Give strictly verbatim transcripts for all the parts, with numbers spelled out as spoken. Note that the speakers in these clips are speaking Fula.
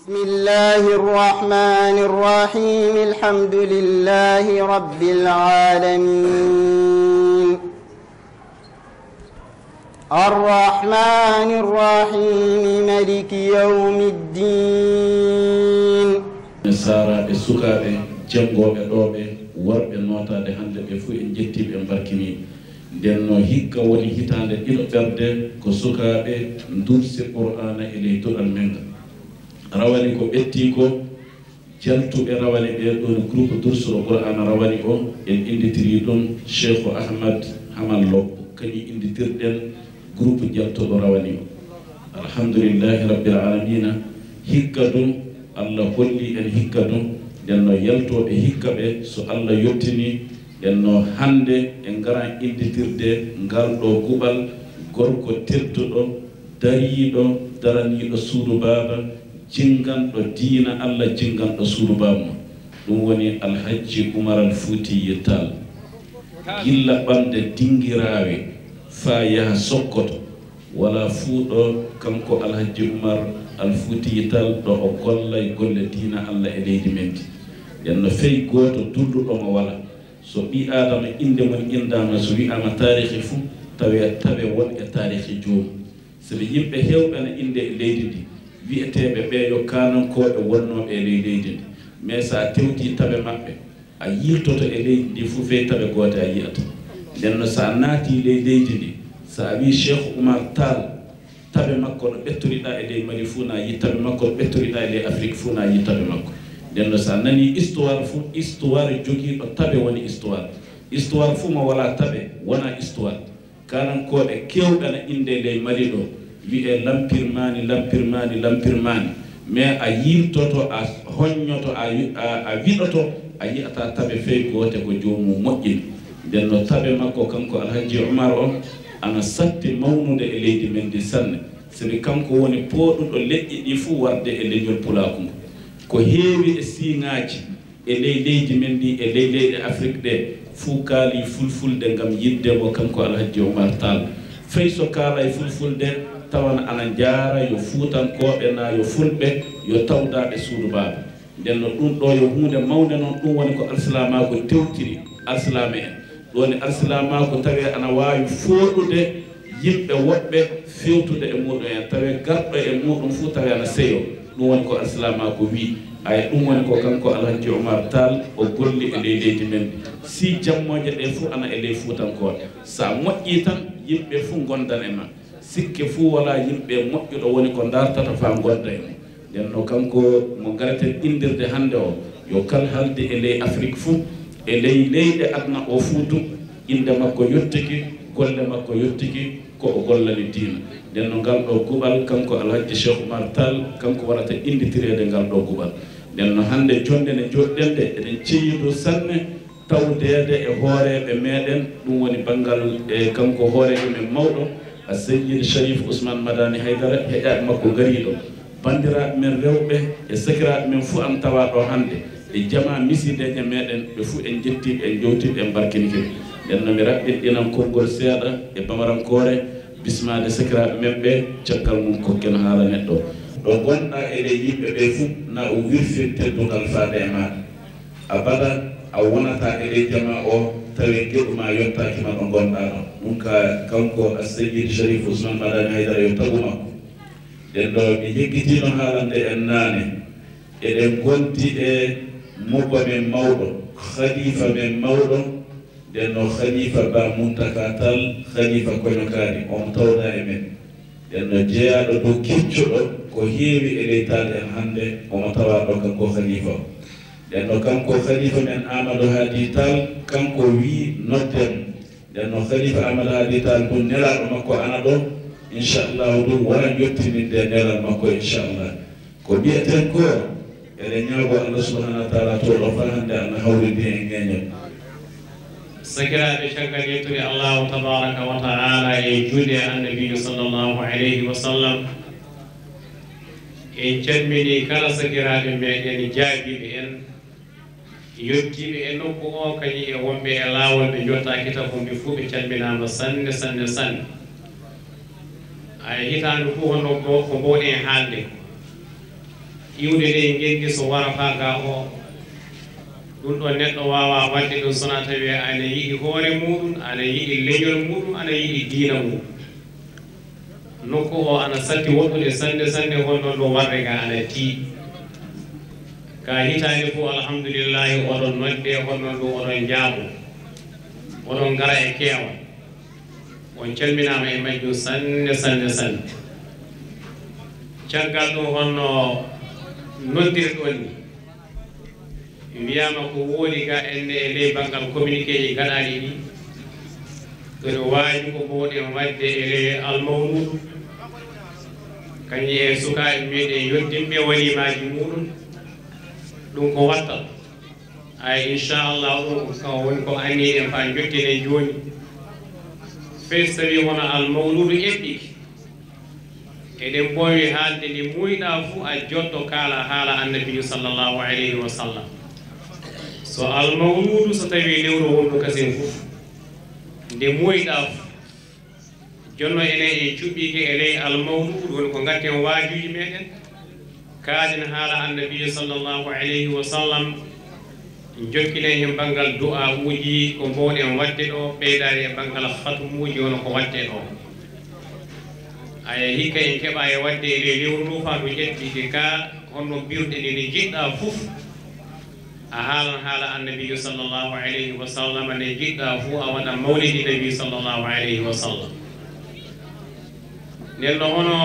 بسم الله الرحمن الرحيم. الحمد لله رب العالمين. الرحمن الرحيم. ملك يوم الدين. Saaraaɓe, sukaaɓe, janngooɓe ɗooɓe, worɓe nootaade hannde ɓe fuu en njettii ɓe, en mbarkinii ɓe. Nden no hikka woni hitaande ɗiɗo ɓerde ko sukaaɓe ndursi Qur'aana e ley duɗal men ngal. Rawani ko ɓettii ko, jaltuɓe rawani ɓe ɗoon groupe dursuɗo Qur'aana rawani o, en innditirii ɗum Sheikh Ahmad Hamal Lobbo, kañum innditirɗen groupe jaltuɗo rawani o. Alhamdulillahi Rabbil Aalamiina, hikka ɗum Allah holli en hikka ɗum, nden no yaltooɓe hikka ɓe, so Allah yottinii, nden no hannde en ngaran innditirde ngal ɗo guɓal gorko tedduɗo, dariiɗo, daraniiɗo suudu baaba, jinnganɗo diina Allah, jinnganɗo suudu baaba mum. Ɗum woni Alhajji Umar Al Fuutiyi Taal. Gilla ɓamde Dinngiraawe faa yaha Sokoto, walaa fuu ɗo kanko Alhajji Umar Al Fuutiyi Taal ɗo o gollay golle diina Allah e leydi men ndi. Nden no fey gooto dulluɗo mo walaa. So ɓii Aadama innde mum inndaama, so wiyaama taariki fuu, tawee tabe won e taariki joomum. Sabi yimɓe heewɓe ana inndee e leydi ndi, wiyeteeɓe ɓee yo kaanankooɓe wonnooɓe e ley leydi ndi. Mais so a tewtii tabe maɓɓe, a yiiltoto e leydi ndi fuu, fey tabe goote a yiyata. Nden no so a naatii ley leydi ndi, so a wii Sheikh Umar Taal, tabe makko ɗo ɓettori-ɗaa e ley Mali fuu na yii tabe makko, ɗo ɓettori-ɗaa e ley Afrik fuu na yii tabe makko. Nden no so a nanii histoire fuu, histoire jogiiɗo tabe woni histoire. Histoire fuu mo walaa tabe wonaa histoire. Kaanankooɓe keewɓe ana inndee ley Mali ɗo, wiyee lampirmaani, lampirmaani, lampirmaani. Mais a yiiltoto, a hoññoto, a wi-, a, a wiɗoto, a yiyataa tabe fey goote ko joomum moƴƴini. Nden no tabe makko kanko Alhajji Umar o ana satti mawnude e leydi men ndi sanne. Sabi kanko woni pooɗuɗo leƴƴi ɗi fuu warde e leñol pulaaku ngu. Ko heewi e siiŋaaji e ley leydi men ndi, e ley leyɗe Afrik ɗe, fuu kaalii fulfulde ngam yiɗde mo kanko Alhajji Umar Taal. Fey so kaalay fulfulde, tawan ana jaara yo fuutankooɓe naa yo fulɓe, yo tawdaaɓe suudu baaba. Nden no ɗum ɗo yo huunde mawnde non, ɗum woni ko alsilaamaaku tewtiri alsilaame en. Ɗum woni alsilaamaaku tawee ana waawi fooɗude yimɓe woɓɓe fewtude e muuɗum en, tawee garɗo e muuɗum fuu tawee ana seyoo. Ɗum woni ko alsilaamaaku wii. Aya, ɗum woni ko kanko Alhajji Umar Taal o golli e ley leydi men ndi. Si jammooje ɗe fuu ana e ley fuutankooɓe. So a moƴƴii tan, yimɓe fuu ngondan e ma. Sikke fuu walaa, yimɓe moƴƴuɗo woni ko ndaartata faa ngonda e mum. Nden no kanko mo ngareten inndirde hannde o, yo kal halde e ley Afrik fuu, e ley leyɗe aduna o fuu tun, innde makko yottike, golle makko yottike, ko o gollani diina. Nden no ngal ɗo guɓal, kanko Alhajji Cheikh Oumar Tall, kanko warata innditireede ngal ɗo guɓal. Nden no hannde jonnde nde njooɗɗen nde, eɗen ceyidoo sanne, tawdeede e hooreeɓe meeɗen, ɗum woni banngal, e kanko hooreejo men mawɗo, As-Sayyid Sharif Ousmane Madani Haydara, heƴaaɓe makko gariiɗo, banndiraaɓe men rewɓe e sakiraaɓe men fuu ana tawaa ɗo hannde, e jamaa misiideeje meeɗen, ɓe fuu en njettii ɓe, en njowtii ɓe, en mbarkinike ɓe. Nden no mi raɓɓiɗinan konngol seeɗa e bamarankoore, bismaade sakiraaɓe men ɓe, caggal mum kokken haala neɗɗo. Ɗo ngonɗaa e ley yimɓe ɓe fuu, na o wirfin teddungal faade e maaɗa. Abada a wonataa e ley jamaa o, tawee ngeɗu maa yottaaki ma ɗo ngonɗaa ɗo. Ɗum ka kanko As-Sayyid Sharif Ousmane Madani Haydara, yo tagu makko. Nden ɗo mi yeggitiino haalande en naane, eɗen ngonti e mobbo men mawɗo, khalifa men mawɗo, nden no khalifa Ba Muntaka Tall, khalifa Koñokaari, omo tawɗaa e men. Nden no jeyaaɗo dow keccuɗo ko heewi e ley taal en hannde, omo tawaa ɗo kanko khalifa o. Nden no kanko khalifa men Amadou Hadi Tall, kanko wii nodden. Nden no khalifa Amadou Hadi Tall ɗum nelaaɗo makko ana ɗo, inchallahu ɗum wara yottininde nelal makko inchallah. Ko mbiyaten ko, eɗen ñaago Allah subhanahu wa taala to ɗo faa hannde Allah hawridi en ñeeñal. Sakiraaɓe, caggal yettude Allahu tabaraka wa taala e juulde e Annabiijo sallallahu alayhi wa sallam, en calminii kala sakiraaɓe meeɗen jaabiiɓe en, yottiiɓe e nokku o, kañum e wonɓe e laawol ɓe njottaaki tan, ko ɓe fuu ɓe calminaama sanne, sanne, sanne. Ay, hitaande fuu hono ko, ko mbowɗen haalde. Iwde nde ngenndi so wara faa ga o, ɗum ɗo neɗɗo waawaa waɗde ɗum so na tawi ana yiɗi hoore muuɗum, ana yiɗi leñol muuɗum, ana yiɗi diina mum. Nokku o ana satti woɗɗude sanne sanne, honno ɗo warde ga ana tiiɗi. Ka hitaande fof, alhamdulillahi, oɗon nodde, honno ɗum oɗon njaabo, oɗon ngara e keewa. On calminaama e majjum sanne, sanne, sanne. Caggal ɗum, honno noddirɗon ni, wiyaama ko woodi ga enne e ley banngal communiqué ji gaɗaaɗi ɗi, ɗo waaju ko mbowɗen waɗde e ley almawluudu, kañum e sukaaɓe meɗen yottinɓe walimaaji muɗum, ɗum ko watta. Ay, inchallah, ɗum ko woni ko anniɗen faa jottinen jooni. Fey so tawii hono almawluudu eɓɓike, eɗen mbaawi haalde nde muuyɗaa fuu a jotto kaala haala Annabiijo sallallahu alayhi wa sallam. So almawluudu, so tawii lewru wondu kasen fof, nde muuyɗaa fuu, jonno enen en cuɓɓiike e ley almawluudu, woni ko ngatten waajuuji meɗen, kaaden haala Annabiijo sallallahu alayhi wa sallam, njokkinen heen banngal du'aa'uuji ko mbowɗen waɗde ɗo, ɓeydaade e banngal hatmuuji wano ko waɗte ɗo. Aya, hikka en keɓa e waɗde e ley lewru ndu faa ndu ƴetti ka honno mbirɗen ni nde njiɗɗaa fof. A haalan haala Annabiijo sallallahu alayhi wa sallam, nde njiɗɗaa fof a waɗa mawlidi Nabi sallallahu alayhi wa sallam. Nden no hono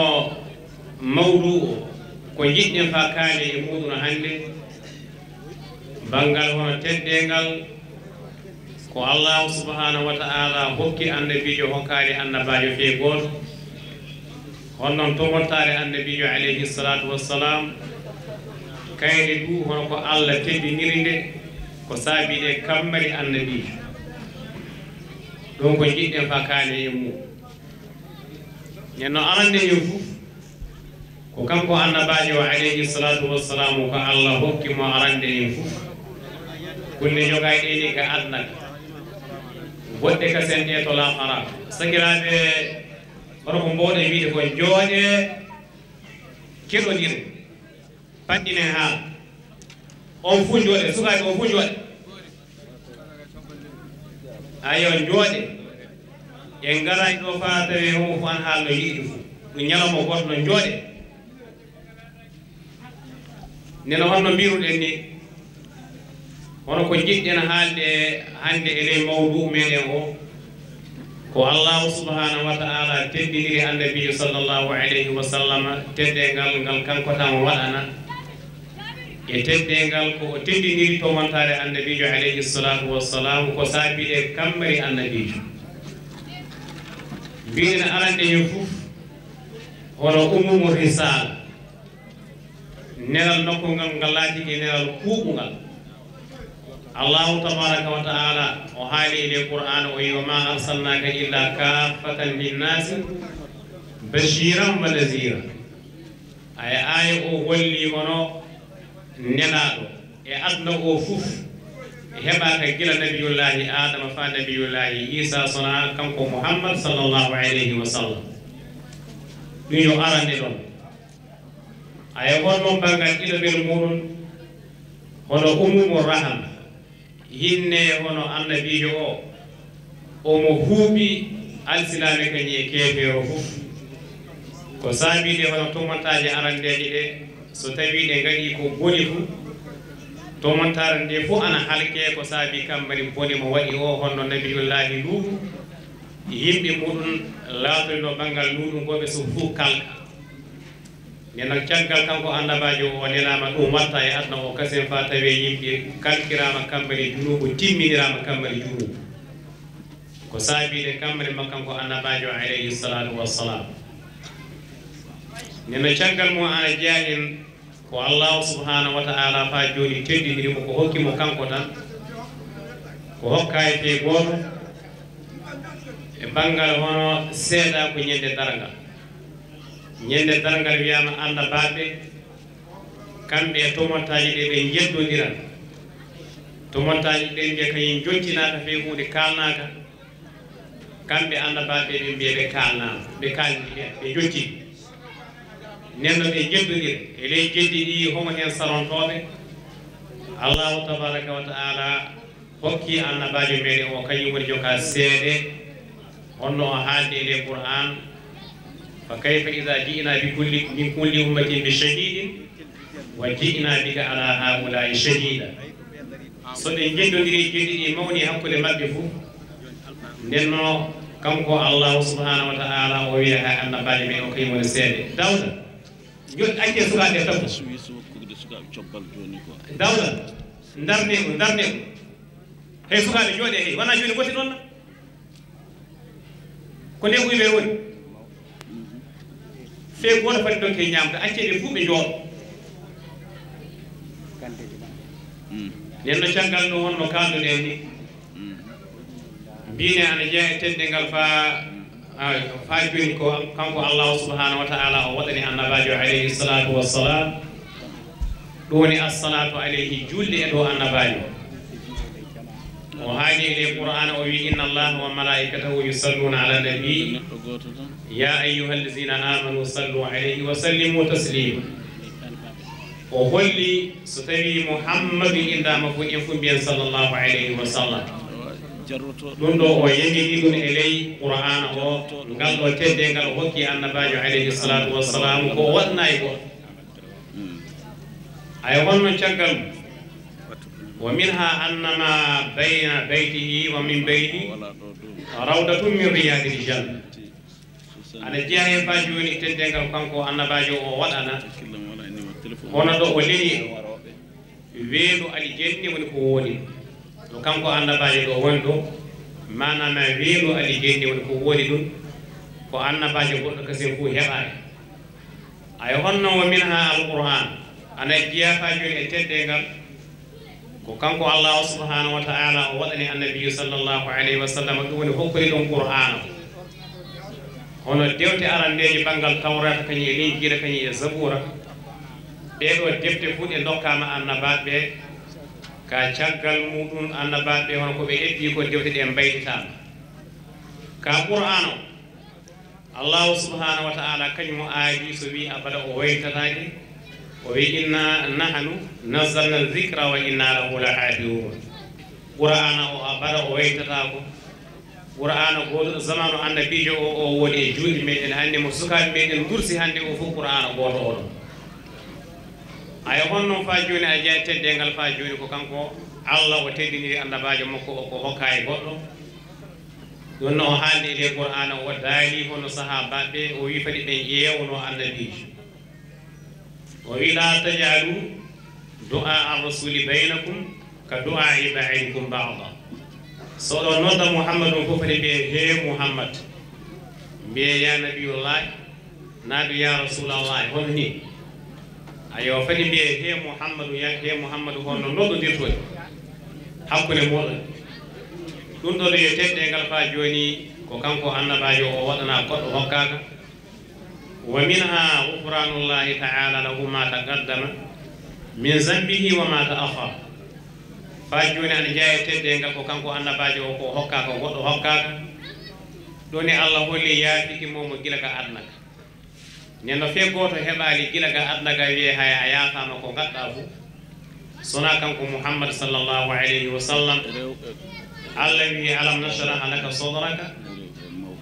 mawduu o, ko njiɗɗen faa kaalen e muuɗum hannde, banngal hono teddeengal, ko Allaahu subhaanahu wa ta'aalaa hokki Annabiijo, hokkaali annabaajo fey gooto. Hono non tomontaare Annabiijo alayhi salaatu wa salaam, kayre du hono ko Alla teddiniri nde, ko saabii nde kammari Annabiijo. Ɗum ko njiɗɗen faa kaalen e mum. Nden no arande en fof, ko kanko Annabaajo o, alayhi salaatu wa salaamu, ko Alla hokki mo arande en fof. Kulle jogayɗe ni ka aduna ka, goɗɗe kasen ɗe to laakhara. Sakiraaɓe, hono ko mbowɗen wiide ko, njooɗee, keɗondiren. Paɗɗinen haala. On fof njooɗee, sukaaɓe, on fof njooɗee. Ayo, njooɗee. En ngaraani ɗo faa tawee homo fof ana haala no yiɗi fof. Ɗum ñalawma gooto, no njooɗee. Nde no honno mbiruɗen ni, hono ko njiɗɗen haalde hannde e ley mawduu meɗen o, ko Allaahu subhaanahu wa ta'aalaa teddiniri Annabiijo sallallahu alayhi wa sallam, teddeengal ngal kanko tan waɗana, e teddeengal ko o teddiniri tomontaare Annabiijo alayhi salaatu wa salaam, ko saabii nde kammari Annabiijo. Mbiɗen arande heen fof, hono umumu risaala, nelal nokkungal ngal laatike nelal kuuɓungal. Allaahu tabaaraka wa ta'aalaa o haali e nder Qur'aana, o wi'i, "Wa maa arsalnaaka illaa kaaffatan linnaasi bashiiran wa naziira." Aya, aya o holli hono nelaaɗo e aduna o fof heɓaaka gila Nabiyullaahi Aadama faa Nabiyullaahi Iisaa, so wonaa kanko Muhammad sallallahu alayhi wa sallam. Ɗum yo arande ɗon. Aya, won noon banngal ɗiɗaɓel muɗum, hono umumu rahama, hinne hono Annabiijo o, omo huuɓi alsilaame kañum e keefeero fof. Ko saabii nde hono tomontaaje arandeeje ɗe, so tawii ɗe ngaɗii ko boni fu, tomontaare nde fof ana halkee, ko saabii kammari bone mo waɗi o, honno Nabiyullaahi Luutu, yimɓe muɗum laatorino banngal luuɗungooɓe so fof kalka. Nden noon, caggal kanko Annabaajo o nelaama ɗum watta e aduna o kasen faa tawee yimɓe kalkiraama kammari junuubu, timminiraama kammari junuubu. Ko saabii nde kammari makko kanko Annabaajo alayhi salaatu wa salaam. Nden no caggal mum ana jeyaa en ko Allaahu subhaanahu wa ta'aalaa faa jooni teddiniri mo, ko hokki mo kanko tan, ko hokkaay fee gooto e banngal hono seedaa ko ñande darngal. Ñande darngal wiyaama annabaaɓe, kamɓe e tomontaaji ɗe ɓe njeddondira. Tomontaaji ɗe mbiya kañum njottinaaka fee huunde kaalnaaka. Kamɓe annabaaɓe ɓe mbiya ɓe kaalnaama, ɓe kaalni, ɓe njottini. Nden no ɓe njeddondira e ley jeddi ɗi, homo heen sarontooɓe? Allahu tabaraka wa taala hokki annabaajo meɗen o, kañum woni joka seede, honno o haaldi e nder Qur'an: "Fa kayfa idha ji'na bi kulli, min kulli ummatin bi shahidin wa ji'na bika ala haula'i shahida." So ɓe njeddondiri, jeddi ɗi mawni hakkunde maɓɓe fuu, nden no kanko Allahu subhanahu wa ta'ala o wiya, hay annabaajo meɗen o kañum woni seede. Dawda, joɗ-, accee sukaaɓe taw. Suwi so hokkugde sukaaɓe cobbal jooni ko. Dawda, ndarnee ɗum, ndarnee ɗum. Hey sukaaɓe, jooɗee, hey, wonaa jooni woti ɗon na? Ko nde ɓuyɓe woni. Fee gooto foti dokke ñaamde, accee ɓe fuu ɓe njooɗo. Nden no caggal ɗum, honno kaalduɗen ni, mbiine ana jeyaa e teddeengal faa, a, faa jooni ko kanko Allahu subhanahu wa ta'ala o waɗani annabaajo alayhi salatu wassalam. Ɗum woni assalatu alayhi, julde e ɗo annabaajo. O haali e nder Qur'aana, o wi: "Inna Allaha wa malaikatahu yusalluna ala nabi, ya ayyuhallazina amanu sallu alayhi wa sallimu taslima." O holli so tawi Muhammadu indaama fof, en fof mbiyen sallallahu alayhi wa sallam. Ɗum ɗo o yamiri ɗum e ley Qur'aana o, ngal ɗo teddeengal o hokki annabaajo alayhi salatu wassalam, ko o waɗnaay ko. Ay honno caggal mum? "Wa minha anna ma bayna baytihi wa minbarihi rawdatun min riyadil janna." Ana jeyaa heen faa jooni teddeengal kanko annabaajo o waɗana, hono ɗo o leli weendu aljanna woni ko woodi ɗo kanko annabaajo ɗo woni ɗo, maanaam weendu aljanna woni ko woodi ɗum, ko annabaajo goɗɗo kasen fuu heɓaani. Ay honno? "Wa minha al-Qur'an." Ana jeyaa faa jooni e teddeengal ko kanko Allahu subhanahu wa ta'ala o waɗani annabiyu sallallahu alayhi wa sallam, ɗum woni hokkude ɗum Qur'aana. Hono dewte arandeeje banngal Tawreeta, kañum e Linjiila, kañum e Zabuura, ɗee ɗoo defte fuu ɗe ndokkaama annabaaɓe ɓe, ka caggal muuɗum annabaaɓe ɓe, hono ko ɓe eɓɓi ko, dewte ɗe mbaylitaama. Ka Qur'aana o, Allahu subhanahu wa ta'ala kañum o aadi, so wi abada o waytataake, o wi: "Inna nahnu nazzalna dhikra wa inna lahu lahafizun." Qur'aana o abada o waytataako. Qur'aana gooto, zamanu annabiijo o, o woni e juuɗe meɗen, hannde mo sukaaɓe meɗen dursi hannde o fof, Qur'aana gooto o ɗon. Ay honno faa jooni a jeyaa teddeengal faa jooni ko kanko Allah o teddiniri annabaajo makko o, ko hokkaay goɗɗo? Ɗum no o haalni e nder Qur'aana, o daali hono sahaabaaɓe, o wi fadi ɓe ƴeewno annabiijo. O wi: "La taj'alu du'a ar-rasuli baynakum ka du'a'i ba'dikum ba'da." So oɗon nodda Muhammadun fof, fadi mbiye: "He Muhammad." Mbiye: "Ya Nabiyullahi." Naadu: "Ya Rasuulallahi, hono nii?" Aywa, fadi mbiye: "He Muhammadu, ya, he Muhammadu, hono noddodirtoɗen hakkunde mooɗon?" Ɗum ɗo yo teddeengal faa jooni, ko kanko annabaajo o waɗanaa goɗɗo hokkaaka. "Wa minha ghufranullahi ta'ala lahu ma taqaddama min zambihi wa ma ta'akhkhar." Faa jooni ana jeyaa e teddeengal ko kanko annabaajo o ko hokkaaka, goɗɗo hokkaaka. Ɗum ni Allah holli yaafiki mo mo gila ka aduna ka. Nden no fee gooto heɓaali gila ga aduna ga wiye haya a yaafaama ko ngaɗɗaa fu, sonaa kanko Muhammad sallallahu alayhi wa sallam. Allah wiyi: "Alam nashrah laka sadraka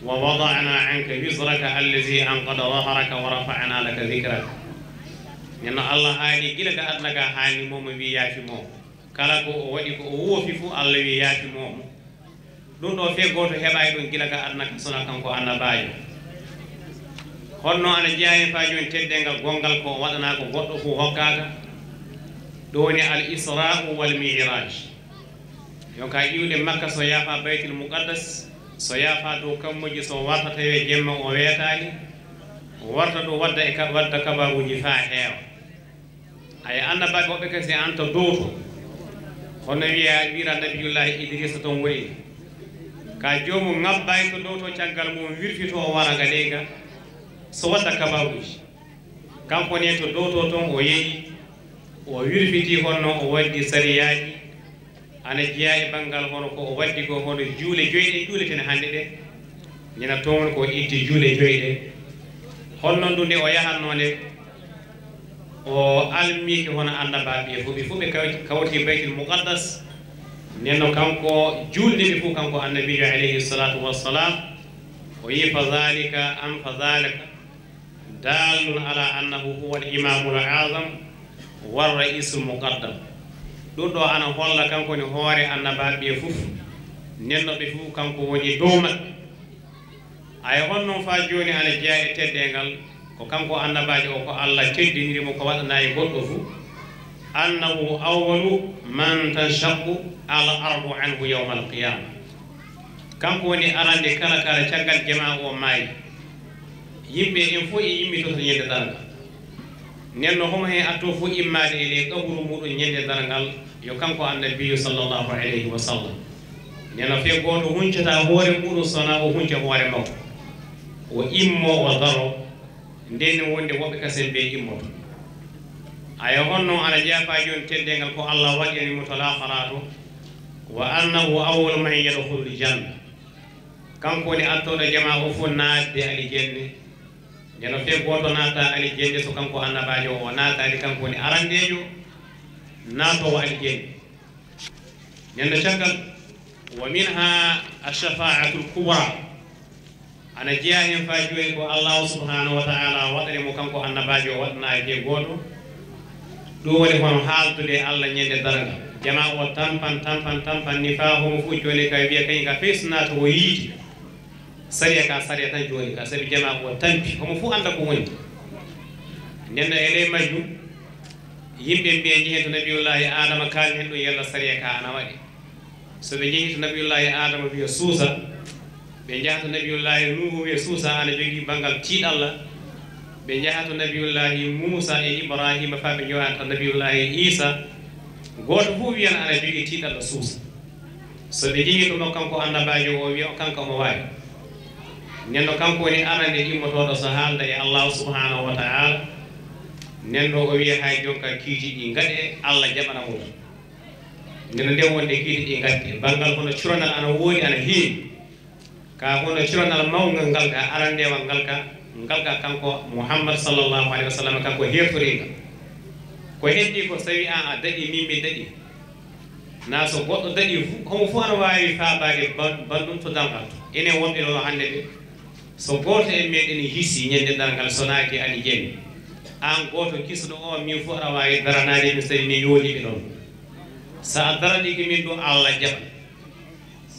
wa wada'na anka wizraka allazi anqada zahraka wa rafa'na laka dhikrak." Nden no Allah haali gila ga aduna ga, haali mo mo wiyi yaafi mo. Kala ko o waɗi ko o woofi fu, Allah wiyi yaafi mo mo. Ɗum ɗo fee gooto heɓaay ɗum gila ka aduna ka, sona kanko annabaajo. Honno ana jeyaa hen faa jooni teddeengal gonngal ko o waɗanaa ko goɗɗo fof hokkaaka? Ɗum woni al Isra'u wal Mi'raj. Yonka iwde Makka, so yaafa Baytul Muqaddas, so yaafa dow kammuuji, so warta tawi jemma o weetaani, warta ɗo wadda e ka-, wadda kabaaruuji faa heewa. Ay, annabaaɓe woɓɓe kadi, si an to dow to, hono wiya, wira Nabiyullahi Idrisa toon woni. Ka joomum ŋabbay to dow to, caggal mum wirfito o wara ga leyga, so wadda kabaaruuji. Kanko ne to dow to toon o yehi, o wirfiti honno o waddi sariyaaji, ana jeyaa e banngal hono ko o waddi ko, hono juule joyɗe juuleten hannde ɗe, nena toon ko itti juule joyɗe. Honno ndu nde o yahatnoo nde, O almike hono annabaaɓe ɓe fof, ɓe fof ɓe kawti, kawti Baytul Muqaddas. Nden no kanko juulde ɓe fof, kanko annabiijo alayhi salatu wassalam, o yi: "Fa dhalika am fa dhalika, dallun ala annahu huwa al-imamul azam war ra'isul muqaddam." Ɗum ɗo ana holla kanko ni hoore annabaaɓe ɓe fof. Nden no ɓe fof kanko woni dow maɓɓe. Aya on noon faa jooni ana jeyaa e teddeengal, ko kanko annabaajo o, ko Allah teddiniri mo ko waɗanaa e goɗɗo fuu. "Annahu awwalu man tanshaqqu al ardu anhu yawmal qiyama." Kanko woni arande kala kala caggal jamaa o maayi. Yimɓe en fof e immitoto ñande darngal. Nden no homo heen atto fof immaade e ley qaburu muuɗum ñande darngal, yo kanko annabiyo sallallahu alayhi wa sallam. Nden no fee gooto huncata hoore muuɗum so wonaa o hunca hoore makko. O immo, o daro, nden no wonde woɓɓe kasen ɓe immoto. Aya on noon ana jeyaa faa jooni teddeengal ko Allah waɗani mo to laakaraato, "Wa annahu awwalu man yadkhulul janna." Kanko woni attooɗo jamaa o fof naatde alijenne. Nden no fee gooto naata alijenne so kanko annabaajo o naataali, kanko woni arandeejo naatoowo alijenne. Nden no caggal, "Wa minha ash-shafa'atul kubra." Ana jeyaa heen faa jooni ko Allahu subhanahu wa ta'ala waɗani mo kanko annabaajo o waɗanaa e fee gooto. Ɗum woni hono haaldude e Allah ñande darngal. Jamaa o tampan, tampan, tampan ni faa homo fof jooni ka wiya kañum ka fes naata o yiiti. Sariya ka, sariya tan jooni ka, sabi jamaa o tampi, homo fof annda ko woni. Nden no e ley majjum, yimɓe mbiya njehen to Nabiyullaahi Aadama, kaalen heen ɗum yalla sariya ka ana waɗe. So ɓe njehii to Nabiyullaahi Aadama wiya suusa, ɓe njaha to Nabiyullaahi Nuuhu wiya suusa ana jogii banngal tiiɗalla, ɓe njaha to Nabiyullaahi Muusa e Ibraahiima faa ɓe njowa to Nabiyullaahi Iisa, gooto fof wiyan ana jogii tiiɗalla suusa. So ɓe njehii to makko kanko annabaajo o, wiya kanko omo waawi. Nden no kanko woni arande immotooɗo so haalda e Allaahu subhaanahu wa ta'aala. Nden no o wiya hay jonka kiiti ɗi ngaɗe, Allah jaɓana mo ɗum. Nden no nden wonde kiiti ɗi ngatti. Banngal hono curanal ana woodi, ana heewi. Ka hono curanal mawngal ngal ka, arandewal ngal ka, ngal ka kanko Muhammad sallallahu alaihi wasallam kanko hertoringa. Ko heddi ko so tawi an a daɗi, min mi daɗi. Na so goɗɗo daɗi fu, homo fu ana waawi faabaade ban-, banndum to darngal to. Enen wonɓe ɗo hannde ɓe, so gooto e meɗen hisi ñande darngal so naati alijenne. An gooto kisɗo o, min fu aɗa waawi daranaade min so tawi min yooliɓe ɗon. So a daraniike min ɗum, Allah jaɓan.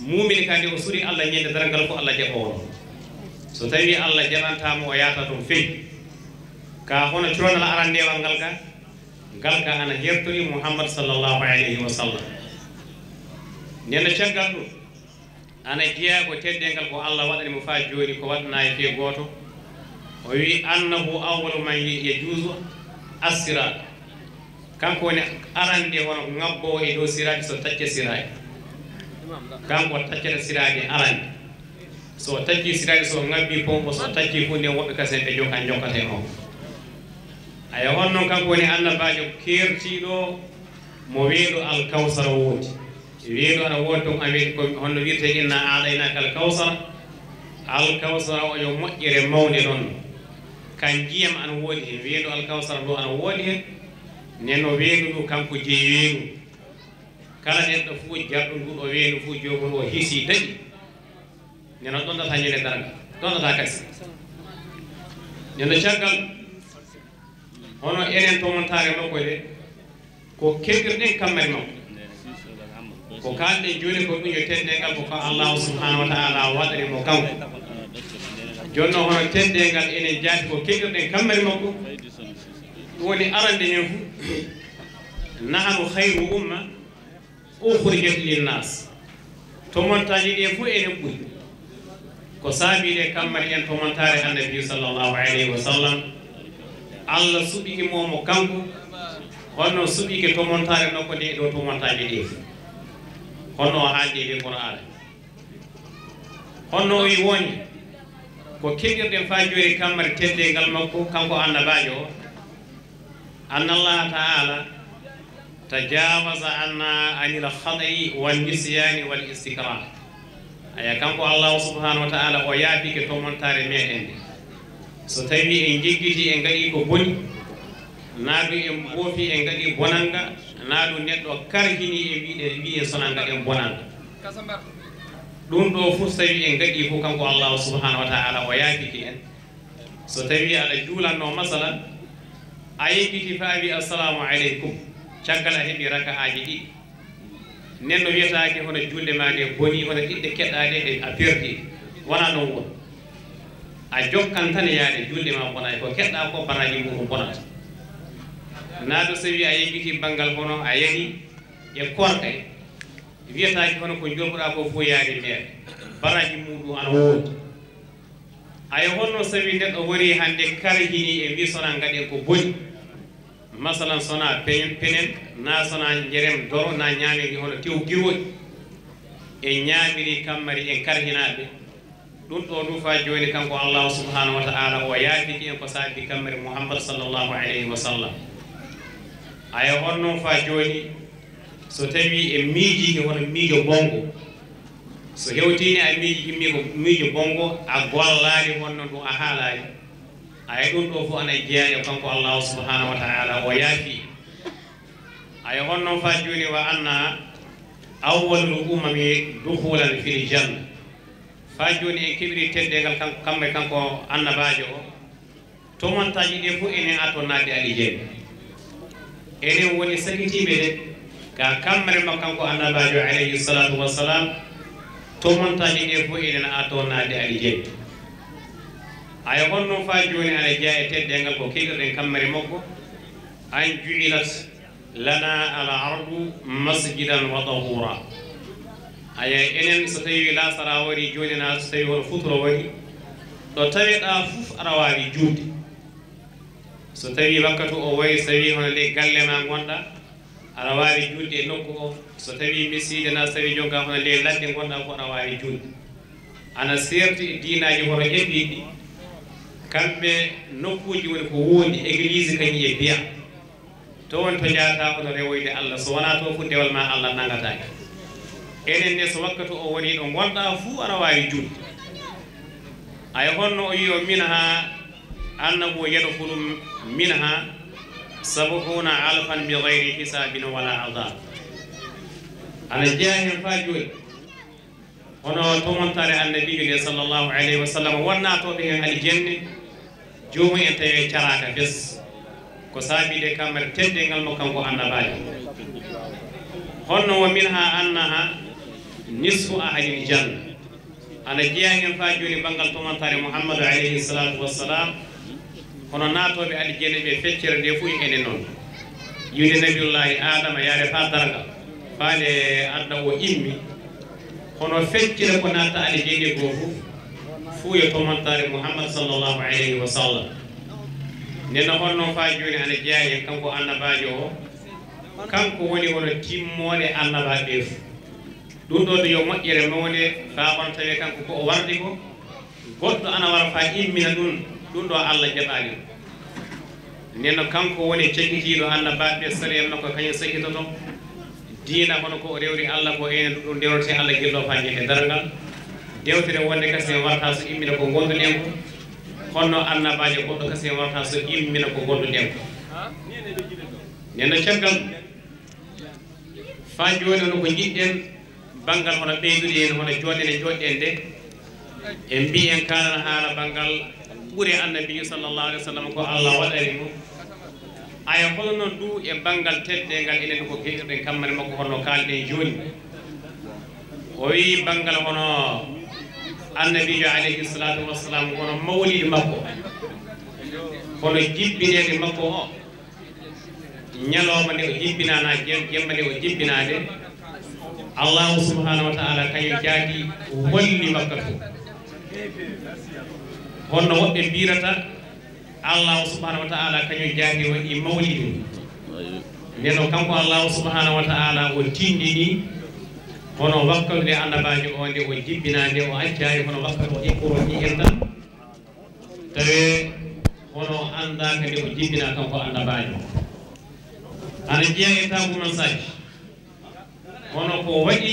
Muumini kadi o suri Allah ñande darngal ko Allah jaɓoowo ɗum. So tawi Allah jaɓantaa mo, o yaata ɗum fey. Ka hono curanal arandewal ngal ka, ngal ka ana hertori Muhammad sallallahu alaihi wasallam. Nden no caggal ɗum, ana jeyaa ko teddeengal ko Allah waɗani mo faa jooni ko waɗanaa e fee gooto. O wi'i, "Annahu awwalu man yajuuzu as-siraat." Kanko woni arande hono ŋabboowo e dow siraati so tacce siraati. Kanko taccata siraati arande. So tacci siraati, so ŋabbi pombo, so tacci fu nden woɓɓe kasen ɓe jokkan jokkata e makko. Aya on noon kanko woni annabaajo keertiiɗo mo weeɗo Alkawsara woodi. Weeɗo ana woodi toon, a wi'ete ko honno wi'etee, "Inna a'taynaaka al-kawsar." Alkawsara o yo moƴƴere mawnde noon. Kan ndiyam ana woodi heen. Weeɗo Alkawsara ndu ana woodi heen. Nden no weeɗo ndu kanko jeyi weeɗo. Kala neɗɗo fof jarɗo ndu ɗo weeɗo fof joomum o hisi daɗi. Nden no ɗonɗata ñande darngal. Ɗonɗata kasi. Nden no caggal hono enen tomontaare makko nde, ko keɓirɗen kammari makko. Ko kaalɗen jooni ko ɗum yo teddeengal ko, ko Allahu subhanahu wa ta'ala waɗani mo kanko. Jooni noon hono teddeengal enen jaati ko keɓirɗen kammari makko. Ɗum woni arande heen fu, "Nahnu khayru umma ukhrijat linnas." Tomontaaji ɗi fof enen ɓuri. Ko saabii ɗe kammari en tomontaare Annabi sallallahu alayhi wa sallam. Allah suɓike mo, mo kanko, honno suɓike tomontaare makko nde e ɗo tomontaaji ɗi fof. Honno o haaldi e Qur'aana. Honno o wi woni ko keɓirɗen faa jooni kammari teddeengal makko, kanko annabaajo o. Anna Allaha ta'ala tajawaza anna anil khata'i wan nisyani wal istikrah. Aya, kanko Allahu subhanahu wa ta'ala o yaafike tomontaare meɗen nde. So tawi en jeggiti, en ngaɗi ko boni, Naa ɗum en mboofi en ngaɗi bonannga, naa ɗum neɗɗo karhini en wi'de, wi'i en sonaa ngaɗen bonannga. Ɗum ɗoo fof so tawii en ngaɗii fof, kanko Allaahu subhaanahu wa ta'aalaa o yaafike en. So tawii aɗa juulannoo masalan, a yejjitii faa a wi'i, "Assalaamu aleykum," caggal a heɓii raka'aaji ɗiɗi. Nden no wiyetaake hono juulde maa nde bonii, hono ɗiɗi ɗe keɗɗaa ɗe, ɗe a perdii. Wonaa ɗum woni. A jokkan tan yaade, juulde maa bonaay, ko keɗɗaa ko baraaji muuɗum bonata. Naa ɗum so tawii a yejjitii banngal hono a yahii e korɗe, wiyetaake hono ko njorɓuɗaa ko fof yaade meere, baraaji muuɗum ana woodi. Ayo, honno so tawii neɗɗo warii hannde karhinii en wi'i sonaa ngaɗen ko boni? Masalan, sonaa peñen, penen, naa sonaa njerem doro, naa ñaamen hono tew girooɗi. En ñaamirii kammari, en karhinaaɓe. Ɗum ɗoo ɗum faa jooni kanko Allaahu subhaanahu wa ta'aalaa o yaafiki en ko saabii kammari Muhammad sallallaahu alayhi wa sallam. Ayo, honno faa jooni so tawii en miijiike hono miijo bonngo? So hewtiini a miiji, miijo, miijo bonngo, a gollaali honno ɗum a haalaali. Ayo, ɗum ɗoo fof ana jeyaa e kanko Allaahu subhaanahu wa ta'aalaa o yaafii. Ayo, honno faa jooni wa anna awwalul umami dukhulan fil janna. Faa jooni en keɓirii teddeengal kanko, kamma kanko annabaajo o. Tomontaaji ɗee fof enen ato naatde alijenne. Enen woni sakitiiɓe de, ka kammari makko kanko annabaajo alayhi salaatu wa salaam, tomontaaji ɗee fof enen ato naatde alijenne. Ayo, honno faa jooni ana jeyaa e teddeengal ko keɗirɗen kammari makko, an ju'ilat lana al ardu masjidan wa tahura. Ayo, enen so tawii laasara warii jooni, naa so tawii hono futuro warii, ɗo taweɗaa fof aɗa waawi juulde. So tawii wakkatu o warii, so tawii hono ley galle maa ngonɗaa, aɗa waawi juulde e nokku o. So tawii misiide, naa so tawii jonkaa hono ley ladde ngonɗaa fof, aɗa waawi juulde. Ana seerti e diinaaji hono eɓɓiiɗi, kamɓe nokkuuji woni ko woodi, église kañum e biya. Toon to njahataa hono rewoyde Allah, so wonaa toon fof dewal maa Allah nanngataake. Enen ne, so wakkatu o wonii ɗo ngonɗaa fuu, aɗa waawi juulde. Ayo, honno o wi'i o minha annahu yadkhulu minha sab'una alfan bi ghayri hisabin wala adab. Ana jeyaa heen faa jooni. Hono tomontaare Annabiijo nde, sallallahu alayhi wa sallam, won naatooɓe heen aljenne, joomum en tawee caraaka fes. Ko saabii de kamar teddeengal mo kanko annabaajo. Honno wa minha annaha nisfu ahlil janna. Ana jeyaa heen faa jooni banngal tomontaare Muhammadu alayhi salaatu wa salaam. Hono naatooɓe aljenne ɓe feccere nde fof enen noon. Yiwde Nabiyullaahi Aadama yaade faa darngal, faa nde aduna o immi. Hono feccere ko natta aljenne goo fof, fuu yo tomontaare Muhammad sallallahu alayhi wa sallam. Nden no honno faa jooni ana jeyaa heen kanko annabaajo o, kanko woni hono timmoode annabaaɓe ɓe fof. Ɗum ɗo yo moƴƴere mawnde, faa kono tawee kanko ko o wardi ko, goɗɗo ana wara faa immina ɗum, ɗum ɗo Allah jaɓaani ɗum. Nden no kanko woni cagitiiɗo annabaaɓe ɓe, sariya makko kañum sakitoto. Diina hono ko o rewri Allah ko, enen ɗum ndewrete Allah gillo faa ñande darngal. Dewtere wonde kasen warta so immina ko ngonduɗen ko, honno annabaajo goɗɗo kasen warta so immina ko ngonduɗen ko. Nden no caggal faa jooni hono ko njiɗɗen banngal hono ɓeydude heen, hono jooɗnde nde jooɗɗen nde, en mbiyen kaalana haala banngal ɓure Annabiijo sallallahu alayhi wa sallam ko Allah waɗani mo. Aya, hono noon du e banngal teddeengal enen ko geɗirɗen kammari makko, hono kaalɗen jooni. O wiyi banngal hono Annabiijo alayhi salaatu wa salaam, hono mawlidi makko, hono jibbineede makko o. Ñalawma nde o jibbinaa, naa jem-, jemma nde o jibbinaa nde, Allahu subhanahu wa ta'ala kañum jaati holli wakkatu. Honno woɓɓe mbirata, Allahu subhanahu wa ta'ala kañum jaati waɗi mawlidu. Nden o kanko Allahu subhanahu wa ta'ala o tindini hono wakkatu nde annabaajo o nde o jibbinaa nde, o accaani hono wakkatu o iqoro ni en tan. Tawi hono anndaaka nde o jibbinaa kanko annabaajo. Ana jeyaa e taabu mansaaji. Hono ko waɗi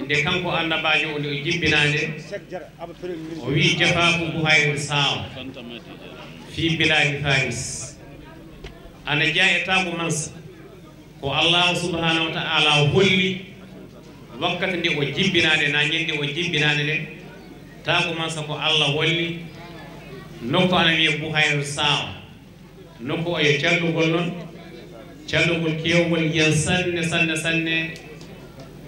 nde kanko annabaajo o nde o jibbinaa nde, o wiyi, "Jafaaku Buhayri Saam fii bilaahi Faris." Ana jeyaa e taagu Mansa ko Allaahu subhaanahu wa ta'aalaa holli wakkati nde o jibbinaade, naa ñande o jibbinaade nde. Taagu Mansa ko Alla holli nokku ana wiyee Buhayratu Saawa. Nokku o yo cellugol noon, cellugol keewgol ndiyan sanne, sanne, sanne.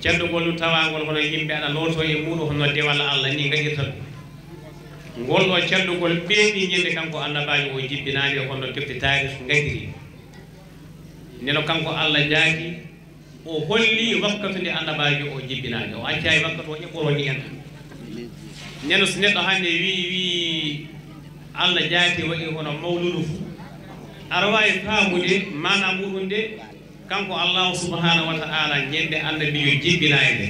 Cellugol ɗum tawaangol hono yimɓe ana lootoo e muuɗum hono dewal Alla ni ngaɗirta ɗum. Ngol ɗoo cellugol ɓeeɓi ñande kanko annabaajo o jibbinaade, hono defte taarih ngaɗiri. Nde no kanko Alla jaati, o holli wakkati nde annabaajo o jibbinaade, o accaay wakkati o eɓɓoroo ni en. Nde no so neɗɗo hannde wii, wii Alla jaati waɗi hono mawludu fu, aɗa waawi faamude maana muuɗum nde, kanko Allaahu subhaanahu wa ta'aalaa ñande annabiijo jibbinaade nde,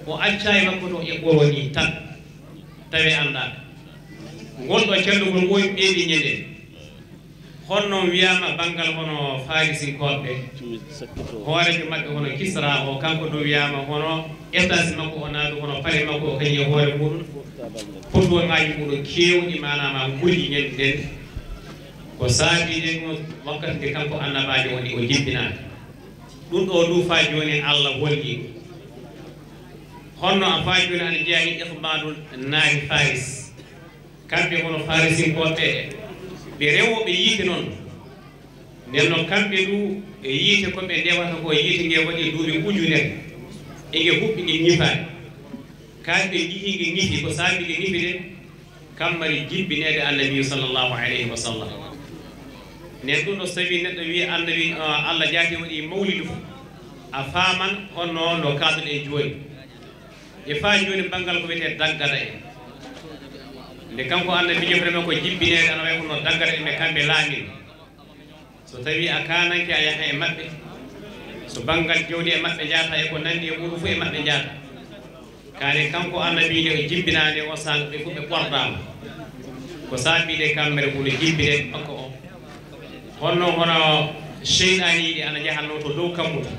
o accaay wakkati o eɓɓoroo ni tan, tawi anndaa. Ngol ɗoo cellugol ngol ɓeeɓi ñande. Hono noon wiyaama banngal hono Faarisinkooɓe, hooreejo maɓɓe hono Kisra o, kanko ɗum wiyaama hono étage makko o, naa ɗum hono palais makko o, kañum e hoore muuɗum, potowalŋaaji muuɗum keewɗi, maanaam a nguli ñande nden. Ko saabii de ɗum wakkati nde kanko annabaajo woni o jibbinaaka. Ɗum ɗoo ɗum faa jooni Alla holli. Honno a faa jooni ana jeyaa e iqbaadu naari Faris. Kamɓe hono Faarisinkooɓe ɓe rewooɓe yiite noon. Nden noon kamɓe ɗum e yiite ko ɓe ndewata ko yiite nge waɗi duuɓi ujunere. E nge huɓɓi nge ñifaani. Kamɓe njihii nge ñifi, ko saabii nge ñifi de, kam mari jibbineede Annabi sallallahu alayhi wa sallam. Nden ɗum ɗo so tawii neɗɗo wii Annabi, ah, Alla jaati waɗi mawlidu, a faaman honno no kaalduɗen jooni. E faa jooni banngal ko wiyetee daggada en. Nde kanko Annabiijo vraiment ko jibbineede ana wayi hono daggada en ɓe kamɓe laamin. So tawii a kaananke a yaha e maɓɓe. So banngal jawdi e maɓɓe njaata e ko nanndi e muuɗum fof e maɓɓe njaata. Kaari kanko Annabiijo e jibbinaade o saanga ɓe fof ɓe ɓordaama. Ko saabii de kamɓe hono jibbine makko o. Honno hono seyɗaaniiɗi ana njahanno to dow kammu to.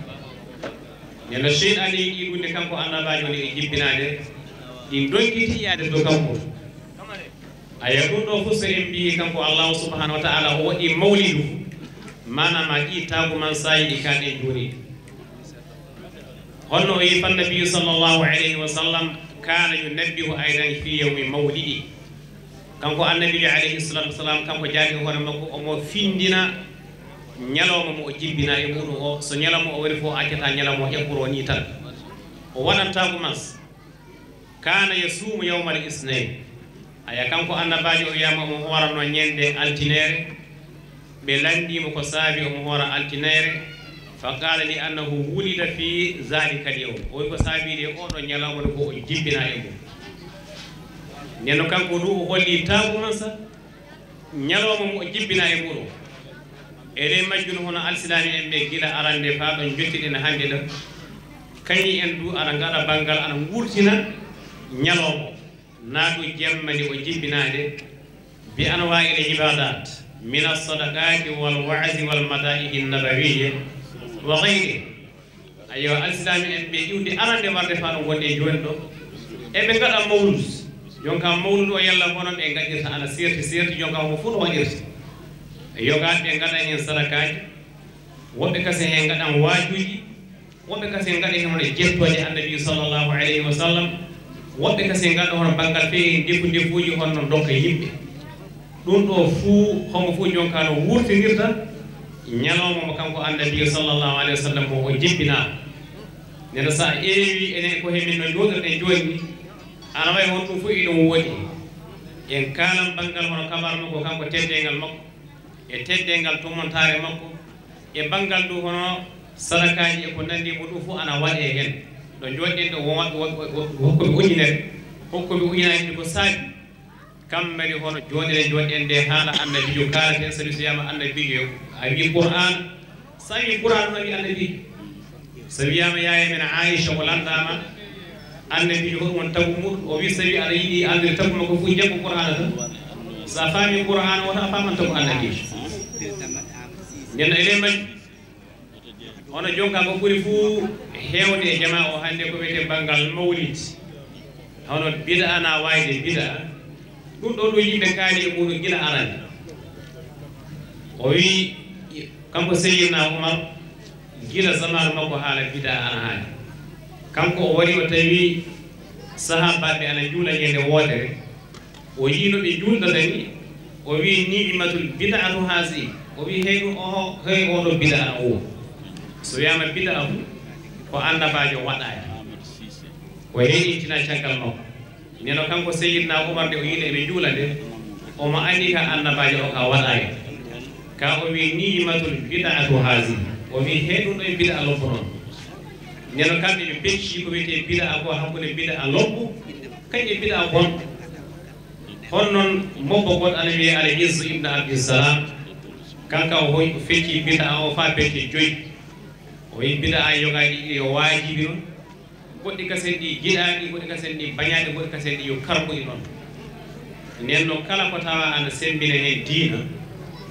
Nde no seyɗaaniiɗi ɗum nde kanko annabaajo nde e jibbinaade, ɗi ndonkiti yaade to kammu to. Aya ɗum ɗo fof so en mbiyi kanko Allahu subhanahu wa ta'ala o waɗi mawlidu, maanaam a ɗi taagu man saayi ɗi kaaɗen jooni. Honno o yi fannabiyu sallallahu alayhi wa sallam kana yunabbihu aydan fi yawmi mawlidi. Kanko annabijo alayhi salatu wasalam kanko jaati hoore makko omo findina ñalawma mo o jibbina e muɗum o, so ñalawma o wari fof accata ñalawma o eɓɓoro ni tan. O waɗanta ko mas. Kana yasumu yawmal isnayn. Aya kanko annabajo o wiyama omo hoorano ñande altinere. Ɓe lanndimo ko saabi omo hoora altinere. Fa qala li annahu wulida fi zalika al yawm. O wi ko saabi de oɗo ñalawma nde ko o jibbina e mum. Nden no kanko du o holli taagumansa ñalawma mo o jibbina e muɗum. E ley majjum hono alsilaami en ɓe gila arande faa ɗo njottiɗen hannde ɗo. Kañi en du ana ngaɗa banngal ana ngurtina ñalawma o. Naa du jemma ndi o jibbinaade bi anwaa'il ibadat min as-sadaqati wal wa'zi wal mada'ihi nabawiyya wa ghayri. Ayo alsilaami en ɓe iwde arande warde faa ɗo ngonɗen jooni ɗo. Eɓe ngaɗa mawlud. Jonka mawlud o yalla hono ɓe ngaɗirta ana serti serti jonka homo fof no waɗirta. Yogaaɓe ngaɗa heen sadakaaji. Woɓɓe kasi heen ngaɗan waajuuji. Woɓɓe kasi ngaɗa heen hono jettooje annabi sallallahu alayhi wa sallam. Woɓɓe kasi ngaɗa hono banngal feewi ndefu ndefuuji hono ndokka yimɓe. Ɗum ɗo fuu homo fof jonka no wurtinirta ñalawma mo kanko annabi sallallahu alayhi wa sallam mo o jibbinaa. Nena so a eewi enen ko hemin no njooɗoɗen jooni ni, ana wayi hono ɗum fof eɗum woodi. En kaalan banngal hono kabar makko kanko teddeengal makko e teddeengal tumontaare makko e banngal ndu hono sadakaaji e ko nanndi mo ɗum fof ana waɗee heen. Ɗo njooɗɗen ɗo won waɗɓe hokkuɓe ujunere, hokkuɓe ujunere ko saabi. Kammari hono jooɗere jooɗen nde haala annabijo kaalaten sabi so wiyama annabijo a wi qur'an. So a wi qur'an no wi annabijo so wiyama yaya men aicha o landama annabijo hoɗum won tagu muɗum o wi so tawi aɗa yiɗi andude tagu makko fof jaggu qur'ana tan. So a faami qur'an o tan a faman tagu annabijo. Nden no e ley majjum. Hono jonka ko ɓuri fuu heewde e jamaa o hannde ko wiyetee banngal mawlid. Hono bida ana waayde bida. Ɗum ɗo ɗo yimɓe kaali e muɗum gila arani. O wi Kanko Seyyidna Umar, gila zamaanu makko haala bida ana haali. Kanko o wari o tawi sahaabaaɓe ana njuula ñande wootere. O yii no ɓe njuulɗata ni, o wii, "Ni'matul bid'atu hazihi." O wii, "Hey ɗum, oho, hey oɗo bida ana o." So wiyaama bida fu, ko annabaajo waɗaani. O heyɗintina caggal makko. Neno kanko Seyyidna Umar nde o yiɗi eɓe njuula nde, omo anndi ka annabaajo o ka waɗaani. Ka o wii, "Ni'matul bid'atu hazihi." O wii, "Hey ɗum ɗo e bida lobbo noon." Neno kamɓe ɓe pecci ko wiyetee bida ko hakkunde bida lobbo, kañum e bida bonɗo. Hono noon mobbo goɗɗo ana wiyee Al Izzu ibn Abdissalam, kanka o hoy, o fecci bida o faa pecce joyi. O wii bida yogaaji ɗiɗi yo waajibi noon. Goɗɗi kasen ɗi giɗaaɗi, goɗi kasen ɗi bañaaɗi, goɗi kasen ɗi yo karɓoyi noon. Nden noon, kala ko tawa ana semmbina heen diina,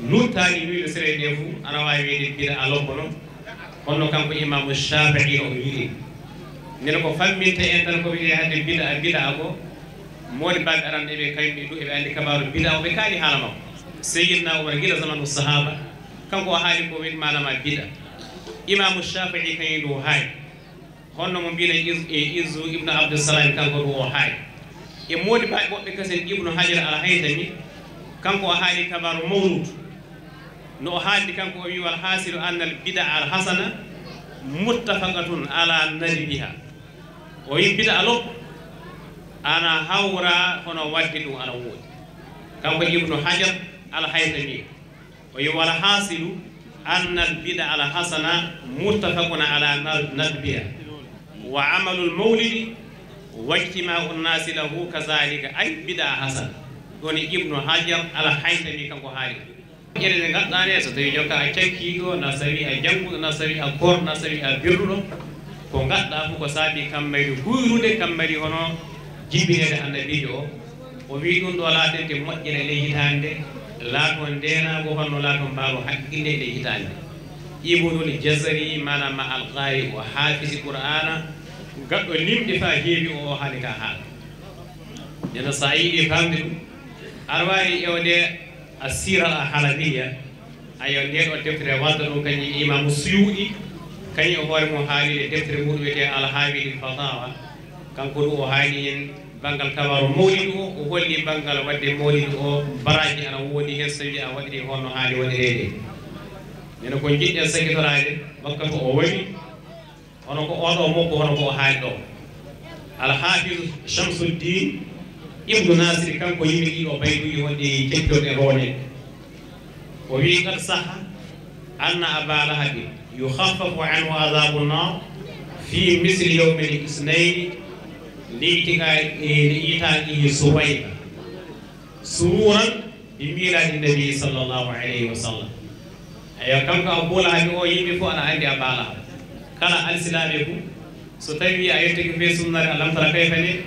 luttaani wiide sere nde fof, ana waawi wiide bida a lobbo noon. Kono kanko Imaamu Shaafi'i no o yiɗi. Nden ko famminta en tan ko wiyee hannde bida, bida ko moodi baaɓe aranɓe ɓe, kañum ɓe du eɓe anndi kabaaru bida o, ɓe kaali haala makko. Seyyidna Umar gila zamanu sahaaba, kanko o haali ko wiyetee maanaam bida. Imaamu Shaafi'i kañum du o haali. Honno mo mbiɗen Iz-, e Izzu ibnu Abdussalam, kanko ɗo o haali. E moodi baaɓe woɓɓe kasen Ibnu Hajar Al Haytami, kanko o haali kabaaru mawlud. No o haaldi kanko o wii, "Wal hasilu anna al bida al hasana muttafaqatun ala nadbiha." O wii bida lobbo ana hawra hono wadde ɗum ana woodi. Kanko Ibnu Hajar Al Haytami. O yi wal hasilu anna al bida al hasana muttafaqun ala na-, nadbiha wa amalul mawlidi wa ijtima'u nasi lahu kazalika ay bida hasana. Ɗon Ibnu Hajar Al Haytami kanko haali. Ene nde ngaɗɗaa nde, so tawii jonka a cakkiiɗo, na sawi a jannguɗo, na sawi a koor, na sawi a birruɗo, ko ngaɗɗaa fof ko saabi kammari huyrude, kammari hono jibinede annabiijo o. O wii ɗum ɗo laatante moƴƴere e ley hitaande, laato ndeenaago honno laato mbaalu haqqille e ley hitaande. Ibnul Jazari, maanaam ma Al Qaari, o haafisi Qur'aana, gaɗɗo limɗe faa heewi o, o haali ka haala. Nena so a yiɗi faamde ɗum, aɗa waawi ƴeewde Assira Al Halabiya, ayo, nde ɗo deftere wadda ɗum kañum Imaamu Suyuuɗi, kañum e hoore mum haali e deftere mum wiyetee Al Hawi lil Fatawa. Kanko ɗum o haali en banngal kabaaru mawlidu o, o holli banngal wadde mawlidu o, baraaji ana woodi heen, so tawii a waɗirii hono haali waɗireede. Nena ko njiɗɗen sakitoraade, wakkati o wari, hono ko oɗo mokko, hono ko o haali ɗo. Al Hafiz Shamsuddin Ibnu Nasir, kanko yimi ɗiɗo baytuuji wonɗi cettirɗe rooneede. O wii, "Qad sahha anna Aba Lahabin yukhaffafu anhu adhabu nnar fi misli yawmil isnayni li itiqa'i, li itiqa'ihi Suwayba." Sururan bi miilaadi nabi sallallahu alayhi wa sallam. Eyo, kanko Abu Lahabi o, yimɓe fof ana anndi Aba Lahab. Kala alsilaaɓe fof, so tawii a yettike fee sunnare Alam tara kayfa ne,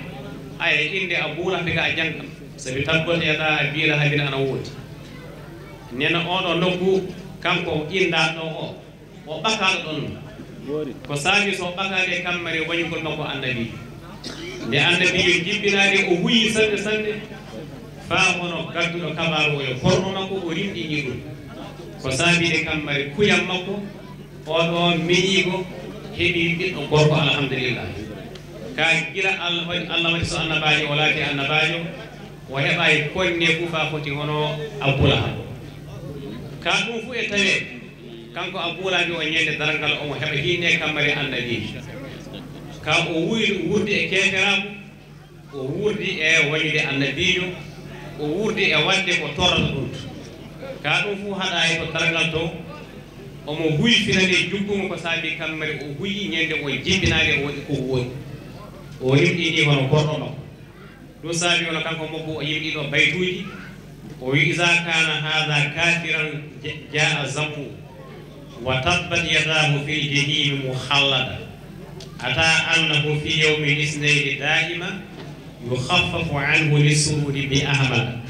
aya, innde Abu Lahabi ka a janngan. Sabi tabbat yadaa Abi Lahabin ana woodi. Nena oɗo nokku, kanko inndaa ɗo o. O ɓakaaɗo ɗon. Ko saabi so o ɓakaade kammari wañugol makko annabi. Nde annabiijo jibbinaade, o huyi sanne sanne. Faa hono gadduɗo kabaaru o e korɗo makko, o rimɗini ɗum. Ko saabi de kammari kuyam makko, oɗo miñiiko, heɓi ɓiɗɗo gorko, alhamdulillah. Ka gila Allah waɗi, Allah waɗi so annabaajo, o laati annabaajo, o heɓaay konne fuu faa foti hono Abu Lahab. Ka ɗum fuu e tawee, kanko Abu Lahabi o ñande darngal omo heɓa hiinde kammari annabiijo. Ka o wuy-, wuurdi e keeferaaku, o wuurdi e wañude annabiijo, o wuurdi e waɗde ko torrata ɗum. Ka ɗum fuu haɗaay to darngal to, omo huyfina nde juggumo ko saabi kammari o huyi ñande o jibbinaade o waɗi ko woodi. O rimɗini hono gorɗo makko. Ɗum saabi wano kanko mokku o yimɗi ɗo baytuuji, o wi, "Iza kana hadha kafiran ja-, jaa zammu, wa tabbat yadahu fil jahimi mukhallada. Ata annahu fi yawmi lisnayni daima, yukhaffafu anhu lissururi bi Ahmad.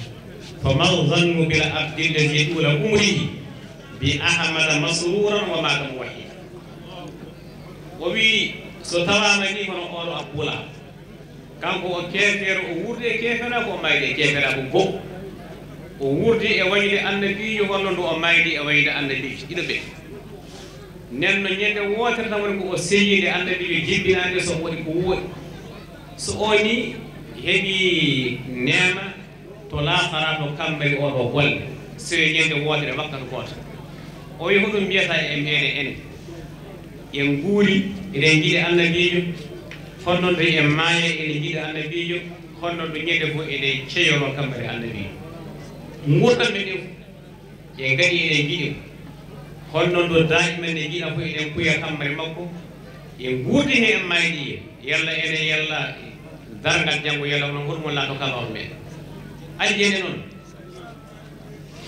Fama zannu bil abdi alladhi tula umrihi bi Ahmad masruran wa mata muwahhida." O wi, so tawaama ni hono oɗo Abu Lahab. Kanko o keefeero, o wuurdi e keefeeraaku, o maaydi e keefeeraaku goo. O wuurdi e wayde annabiijo, holno ndu o maaydi e wayde annabiijo, ɗiɗo ɓe. Nden no ñande wootere tan woni ko o seyi nde annabiijo jibbinaande so o waɗi ko wooɗi. So o ni heɓi neema to laakhara to kammari o ɗo golle. So e ñande wootere wakkati gooto. O wi hoɗum mbiyata e meɗen enen. En nguuri, eɗen njiɗi annabiijo. Honno nde en maaya eɗen njiɗi annabiijo. Honno ndu ñande fof eɗen ceyoro kammari annabiijo. Nguurɗam men ɗin fof. En kadi eɗen njiɗi mo. Holno ndu daayiman ne njiɗa fof eɗen kuya kammari makko. En nguurtini en maayɗi en. Yalla enen, yalla darngal janngo, yalla onon hoɗum won laato kala on men. Aljana noon.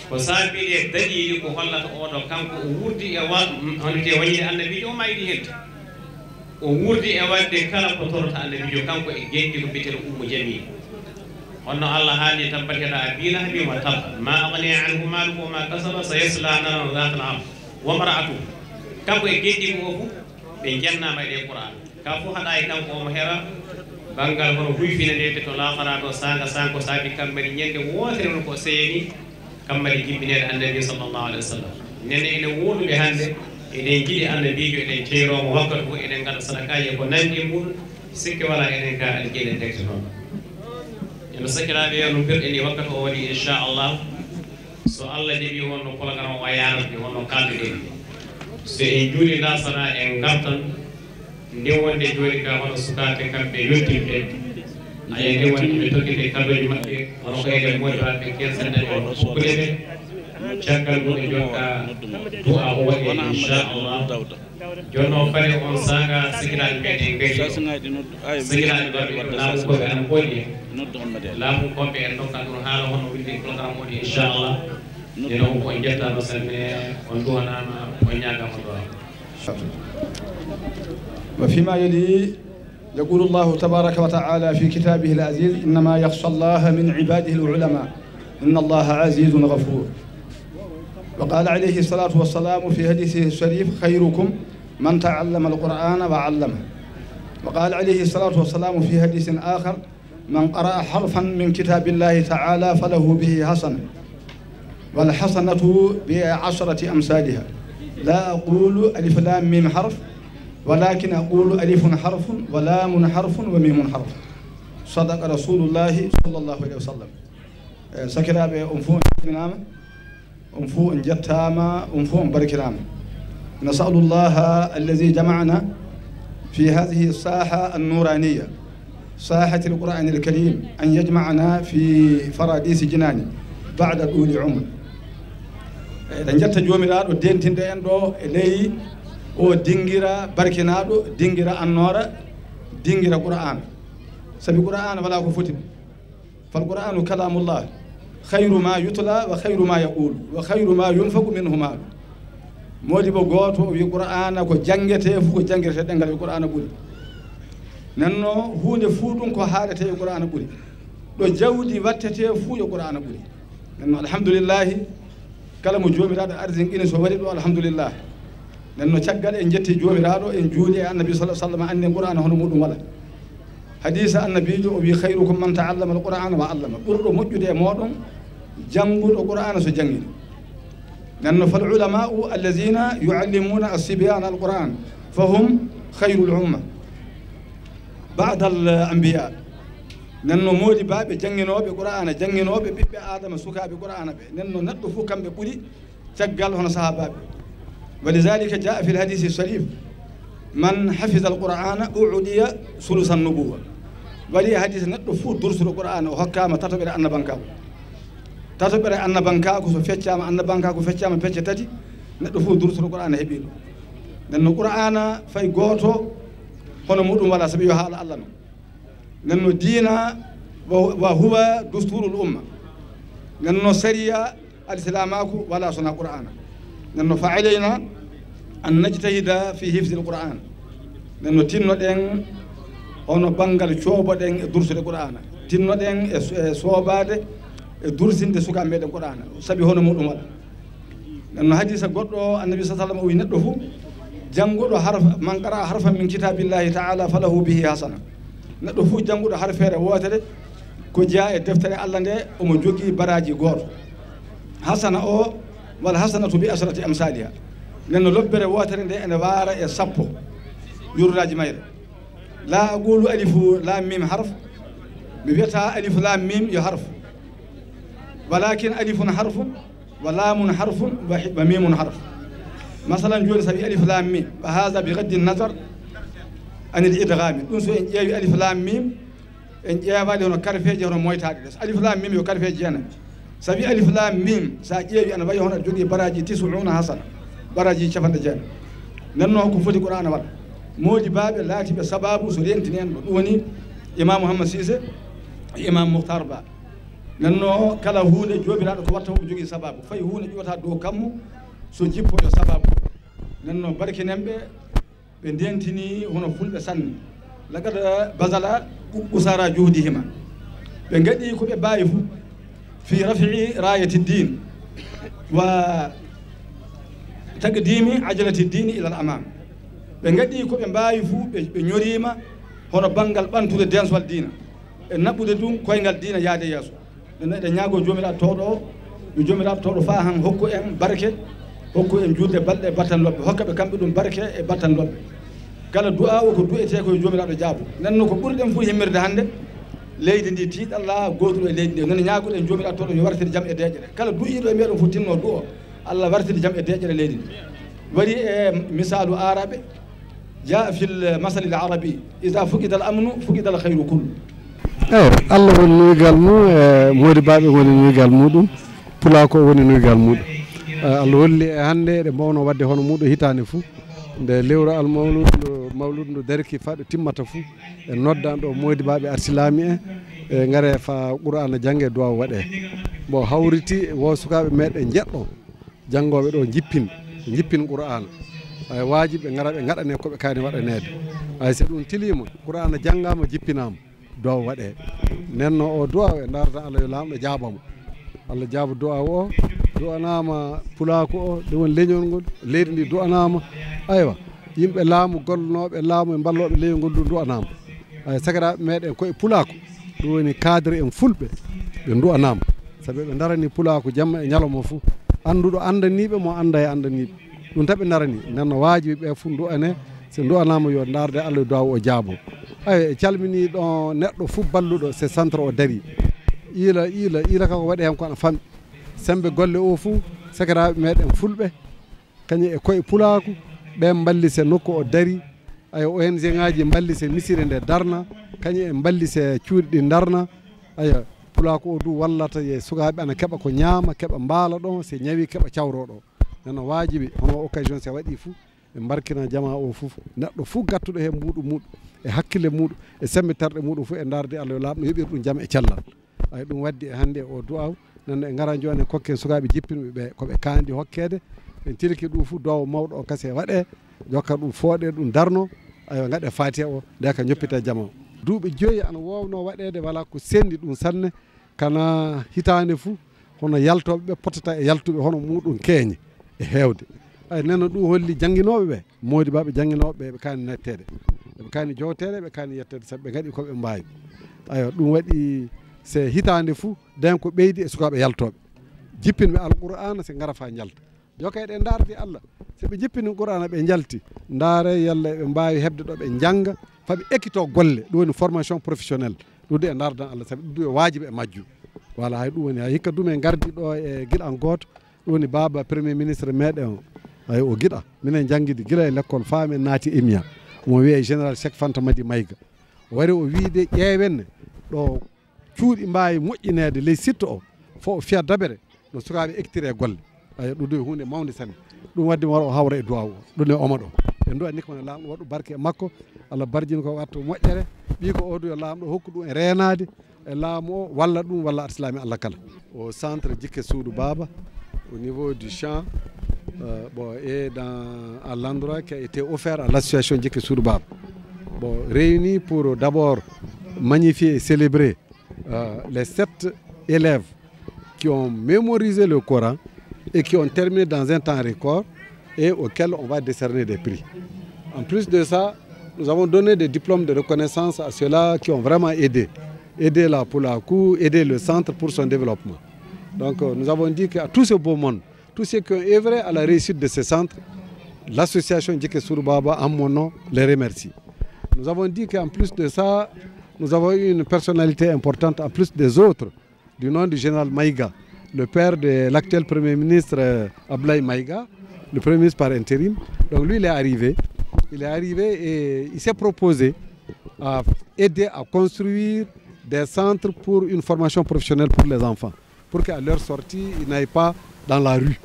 Ko saabii e daliili ko hollata oɗo kanko o wuurdi e wa-, hono te wañde annabiijo o maayɗi heen. O wuurdi e waɗde kala ko torata annabiijo kanko e genndi ko biyeteeɗo Ummu Jamil. Honno Allah haali tabbat yada abi lahabin wa tab, ma aghni anhu maluhu wa ma kasaba, sayasla naran dhata lahab, wa imra'atuhu. Kanko e genndi ko o fof, ɓe njennaama e ɗee Qur'an. Ka fof haɗa e kanko omo heera, banngal hono huyfina nde to laakhara to saanga saanga ko saabi kammari ñande wootere won ko seyani, kammari jibbineede annabi sallallahu alaihi wasallam. Nene ene wooɗuɓe hannde, eɗen njiɗi annabiijo, eɗen ceyromo wakkati fof, eɗen ngaɗa sadakaaji e ko nanndi e muɗum, sikke wala eɗen ka aljana ndekte noon. Eno sakiraaɓe, no mbirɗen ni wakkati o waɗi, inchallah. So Allah jaɓi wonno programme o yarata, wonno kalduɗen. So en juuli laasara en ngartan, nde wonde jooni ka hono sukaaɓe kamɓe yottirɓe. Aya nde wonde ɓe tokkite kadooji maɓɓe, hono ko enen moƴƴaaɓe ken sannde ɓe, hokkude ɓe. Caggal mum ɓe jokka du'a o waɗi, inchallah. Jooni noon, fare on saanga, sikiraaɓe meɗen ngari ɗo. Sikiraaɓe garɓe ɗo, laamu koɓe ana koɗi en. Laamu koɓe en ndokka ɗum haala hono windi programme o, inchallah. Ino ko on jettama sanne, on duwanaama, on ñaagama du'a. وفيما يلي يقول الله تبارك وتعالى في كتابه العزيز: إنما يخشى الله من عباده العلماء، إن الله عزيز غفور. وقال عليه الصلاة والسلام في حديثه الشريف: خيركم من تعلم القرآن وعلمه. وقال عليه الصلاة والسلام في حديث آخر: من قرأ حرفا من كتاب الله تعالى فله به حسنة، والحسنة بعشرة أمثالها. لا أقول ألف لام ميم حرف، ولكن أقول ألف حرف ولام حرف وميم حرف. صدق رسول الله صلى الله عليه وسلم. Eh, sakiraaɓe, on fof on calminaama, on fof on njettaama, on fof on barkiraama. نسأل الله الذي جمعنا في هذه الساحة النورانية، ساحة القرآن الكريم، أن يجمعنا في فراديس جنانه بعد طول عمر. Eɗen njetta Joomiraaɗo dentinɗo en ɗo e ley o dingira barkinaaɗo, dingira annoora, dingira Qur'aana. Sabi Qur'aana walaa ko foti ɗum. فالقرآن كلام الله خير ما يتلى وخير ما يقول وخير ما ينفق منه مال. Moodi bo gooto o wi Qur'aana ko janngetee fu, ko janngirtee ɗemngal wi Qur'aana ɓuri. Nenno huunde fuu ɗum ko haaletee wi Qur'aana ɓuri. Ɗo jawdi wattetee fuu yo Qur'aana ɓuri. Nenno alhamdulillahi, kala mo Joomiraaɗo arzinqini so waɗi ɗo alhamdulillah. Nenno caggal en njetti Joomiraaɗo, en juuli e Annabi sallallahu alaihi wasallam, annden Qur'aana hono muɗum wala. Hadiisa Annabiijo o wi: خيركم من تعلم القرآن وعلمه. Ɓurɗo moƴƴude e mooɗon jannguɗo Qur'aana so janngini. Nenno فالعلماء الذين يعلمون الصبيان القرآن فهم خير الأمة بعد الأنبياء. Nenno moodibaaɓe jannginooɓe Qur'aana, jannginooɓe ɓiɓɓe Aadama sukaaɓe Qur'aana ɓe. Nenno neɗɗo fof kamɓe ɓuri caggal hono sahaabaaɓe. ولذلك جاء في الحديث الشريف: من حفظ القرآن أعطي ثلث النبوة. Waɗi e hadiisa neɗɗo fof dursuɗo Qur'aana o hokkaama tatoɓere annabankaaku. Tatoɓere annabankaaku so feccaama, annabankaaku feccaama pecce tati, neɗɗo fof dursuɗo Qur'aana heɓi ɗum. Nenno Qur'aana fay gooto hono muɗum wala, sabi yo haala Allah non. Nenno diina wa, وهو دستور الأمة. Nenno sariya alsilaamaaku wala sona Qur'aana. Nenno فعلينا أن نجتهد في حفظ القرآن. Nenno tinnoɗen hono banngal cooboɗen e dursude Qur'aana. Tinnoɗen e so-, e soobaade e dursinde sukaaɓe meɗen Qur'aana. Sabi hono muɗum wala. Nenno hadiisa goɗɗo o, Annabi sallallahu alaihi wasallam o wi neɗɗo fof jannguɗo harf-, من قرأ حرفا من كتاب الله تعالى فله به حسنة. Neɗɗo fof jannguɗo harfeere wootere ko jeyaa e deftere Allah nde, omo jogii baraaji gooto. Hasana o, wal hasanatu bi ashrati amsaliha. Nden no lobbere wootere nde ene waara e sappo yurlaaji mayre. La aqulu alifu lam mim harf, mi wiyata alifu lam mim yo harf, walakin alifun harfun, wa lamun harfun, wa hi- wa mimun harf. Masalan, jooni so a wi alif lam mim, wa haza bi gaddi nazar anil idgami. Ɗum so en ƴeewi alif lam mim, en ƴeewaali hono karfeeji hono moytaaɗi ɗe. So alif lam mim yo karfeeji jeenayi. So a wi alif lam mim, so a ƴeewi ana wayi hono aɗa jogii baraaji tisuuna hasana, baraaji capanɗe jeenayi. Nden noon ko foti Qur'aana waɗa. Moodi baaɓe laatiiɓe sababu so rentini en ɗo. Ɗum woni Imam Mouhammad Cissé, Imam Mouhtar Ba. Nden noon kala huunde joomiraaɗo ko watta ko jogii sababu. Fay huunde ƴuwata dow kammu so jippo yo sababu. Nden noon barkinen ɓe, ɓe ndentini hono fulɓe sanne. Laqad bazala usara juhdihima. Ɓe ngaɗi ko ɓe mbaawi fof fi rafi'i rayati din wa taqdimi ajalati dini ila al amam. Ɓe ngaɗi ko ɓe mbaawi fof, ɓe, ɓe ñoriima hono banngal ɓamtude densol diina e naɓude ɗum koyngal diina yaade yeeso. Nden eɗen ñaagoo Joomiraaɗo Toowɗo o, yo Joomiraaɗo Toowɗo faa han hokku en barke, hokku en juulde balɗe e battan lobbe, hokka ɓe kamɓe ɗum barke e battan lobbe. Kala du'aa o ko du'etee ko yo Joomiraaɗo jaabo. Nden no ko ɓurɗen fof himmirde hannde, leydi ndi tiiɗalla gooduɗo e leydi ndi. Nden ñaaguɗen Joomiraaɗo Toowɗo yo wartir jam e deeƴere. Kala du'iiɗo e meeɗen fof tinno du'o, Allah wartir jam e deeƴere leydi ndi. Wari e misaalu aaraɓe, jaa fil masalil arabi, iza fuqida al amnu, fuqida al khayru kullu. Eywa, Allah woni nuygal mum, e moodi baaɓe woni nuygal muɗum, pulaaku o woni nuygal muɗum. Eh, Allah holli e hannde eɗen mbawno waɗde hono muɗum hitaande fuu. Nde lewru al mawlud, ndu mawlud ndu dariki faa ɗo timmata fuu, en noddan ɗo moodi baaɓe arsilaami en, e ngare fa Qur'aana jannge, duwaaw waɗe. Mbo hawriti wo sukaaɓe meɗen jeɗɗo, janngooɓe ɗo jippin, jippin Qur'aana. Ay waajibi ɓe ngara ɓe ngaɗane ko ɓe kaani waɗaneede. Ay so ɗum tiliima, Qur'aana janngaama, jippinaama, duwaaw waɗe. Nden no o duwaaw e ndaarata Allah yo Laamɗo jaabamo. Allah jaabo duwaaw o, du'anaama pulaaku o, ɗum woni leñol ngol, leydi ndi du'anaama. Aywa, yimɓe laamu, gollanooɓe laamu e mballooɓe leñol ngol ɗum du'anaama. Ay, sakiraaɓe meɗen ko e pulaaku, ɗum woni cadre en fulɓe, ɓe du'anaama. Sabi ɓe ndarani pulaaku jamma e ñalawma fuu. Annduɗo anndaniiɓe, mo annda e anndaniiɓe. Ɗum taɓi ndarani, nden no waajibi ɓe fuu du'ane, so du'anaama yo ndaarde Allah duwaaw o jaabo. Ay, e calmini ɗo neɗɗo fuu balluɗo, so centre o dari. Iila, iila, iila ka ko waɗi heen ko ana famɗi. Semmbe golle o fuu, sakiraaɓe meɗen fulɓe, kañum e koye pulaaku, ɓe mballise nokku o dari. Ay, O N G ŋaaji mballise misire nde darna, kañum e mballise cuuɗi ɗi darna. Ay, pulaaku o du wallata e sukaaɓe ana keɓa ko ñaama, keɓa mbaala ɗon, so ñawi keɓa cawro ɗo. Nden no waajibi, hono occasion so waɗi fuu, ɓe mbarkina jamaa o fof. Neɗɗo fof gattuɗo heen mbuuɗu muɗum, e hakkille muɗum, e semmbe terɗe muɗum fof, e ndaarde Allah yo Laamɗo yoɓir ɗum jam e cellal. Ay, ɗum waddi e hannde o du'aaw, nden no e ngara jooni e kokken sukaaɓe jippinɓe ɓe, ko ɓe kaandi hokkeede, ɓe tilki ɗum fof du'aaw mawɗo o kase waɗe, jokka ɗum fooɗe, ɗum darno, ayo ngaɗe Faatiha o, nde ka ñoppita jamaa o. Duuɓi joyi ana woowno waɗeede, wala ko senndi ɗum sanne, kana hitaande fof, hono yaltooɓe ɓe potata e yaltuɓe hono muɗum keeñe e heewde. Ay, nden no ɗum holli jannginooɓe ɓe, moodi baaɓe jannginooɓe ɓe, ɓe kaani netteede, ɓe kaani jowteede, ɓe kaani yetteede, sabu ɓe ngaɗi ko ɓe mbaawi. Ayo, ɗum waɗi se hitaande fof, den ko ɓeydi e sukaaɓe yaltooɓe, jippinɓe Alqur'aana, se ngara faa njalta. Yo kay ɗe ndaardi Allah. So ɓe jippini Qur'aana, ɓe njalti, ndaare yalla eɓe mbaawi heɓde ɗo ɓe njannga, faa ɓe ekkitoo golle, ɗum woni formation professionnelle. Ɗum du e ndaardan Allah, sabi ɗum du e waajibi e majjum. Wala hay ɗum woni, hay hikka du men ngardi ɗo e giɗan gooto, ɗum woni baaba Premier Ministre meɗen o. Hay o giɗa. Minen njanngidi gila e lekkol faa men naati EMIA. Omo wiyee Général Cheikh Fanta Madi Mayga. O wari o wiide ƴeewen ɗo cuuɗi mbaawi moƴƴineede ley site o, fo o fiya dabere no sukaaɓe ekkitiree golle. Ayo, ɗum du e huunde mawnde sanne. Ɗum waddi mi wara o hawra e duwaaw o. Ɗum e omo ɗo. En du'anii ko wona Laamɗo waɗu barke e makko. Allah barjin ko watta moƴƴere. Ɓii ko o du yo Laamɗo hokku ɗum e reenaade e laamu o, walla ɗum, walla Arsilaami Allah kala. Au centre Jikke Suudu Baaba, au niveau du champ, euh, bon, et dans, à l'endroit qui a été offert à l'association Jikke Suudu Baaba. Bon, réunis pour d'abord magnifier et célébrer, euh, les sept élèves qui ont mémorisé le Coran et qui ont terminé dans un temps record et auxquels on va décerner des prix. En plus de ça, nous avons donné des diplômes de reconnaissance à ceux-là qui ont vraiment aidé, aidé la Pulaaku, aidé le centre pour son développement. Donc, euh, nous avons dit qu'à tous ces beaux mondes, tous ceux qui ont œuvré à la réussite de ce centre, l'association Djike Sourou Baba, en mon nom, les remercie. Nous avons dit qu'en plus de ça, nous avons eu une personnalité importante, en plus des autres, du nom du général Maïga, le père de l'actuel Premier ministre, euh, Ablaye Maïga, le Premier ministre par intérim. Donc lui, il est arrivé. Il est arrivé et il s'est proposé à aider à construire des centres pour une formation professionnelle pour les enfants, pour qu'à leur sortie, ils n'aillent pas dans la rue.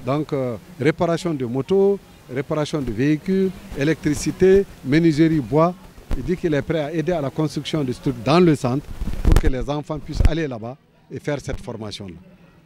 Donc, euh, réparation de motos, réparation de véhicules, électricité, menuiserie bois. Il dit qu'il est prêt à aider à la construction de ce truc dans le centre pour que les enfants puissent aller là-bas et faire cette formation-là.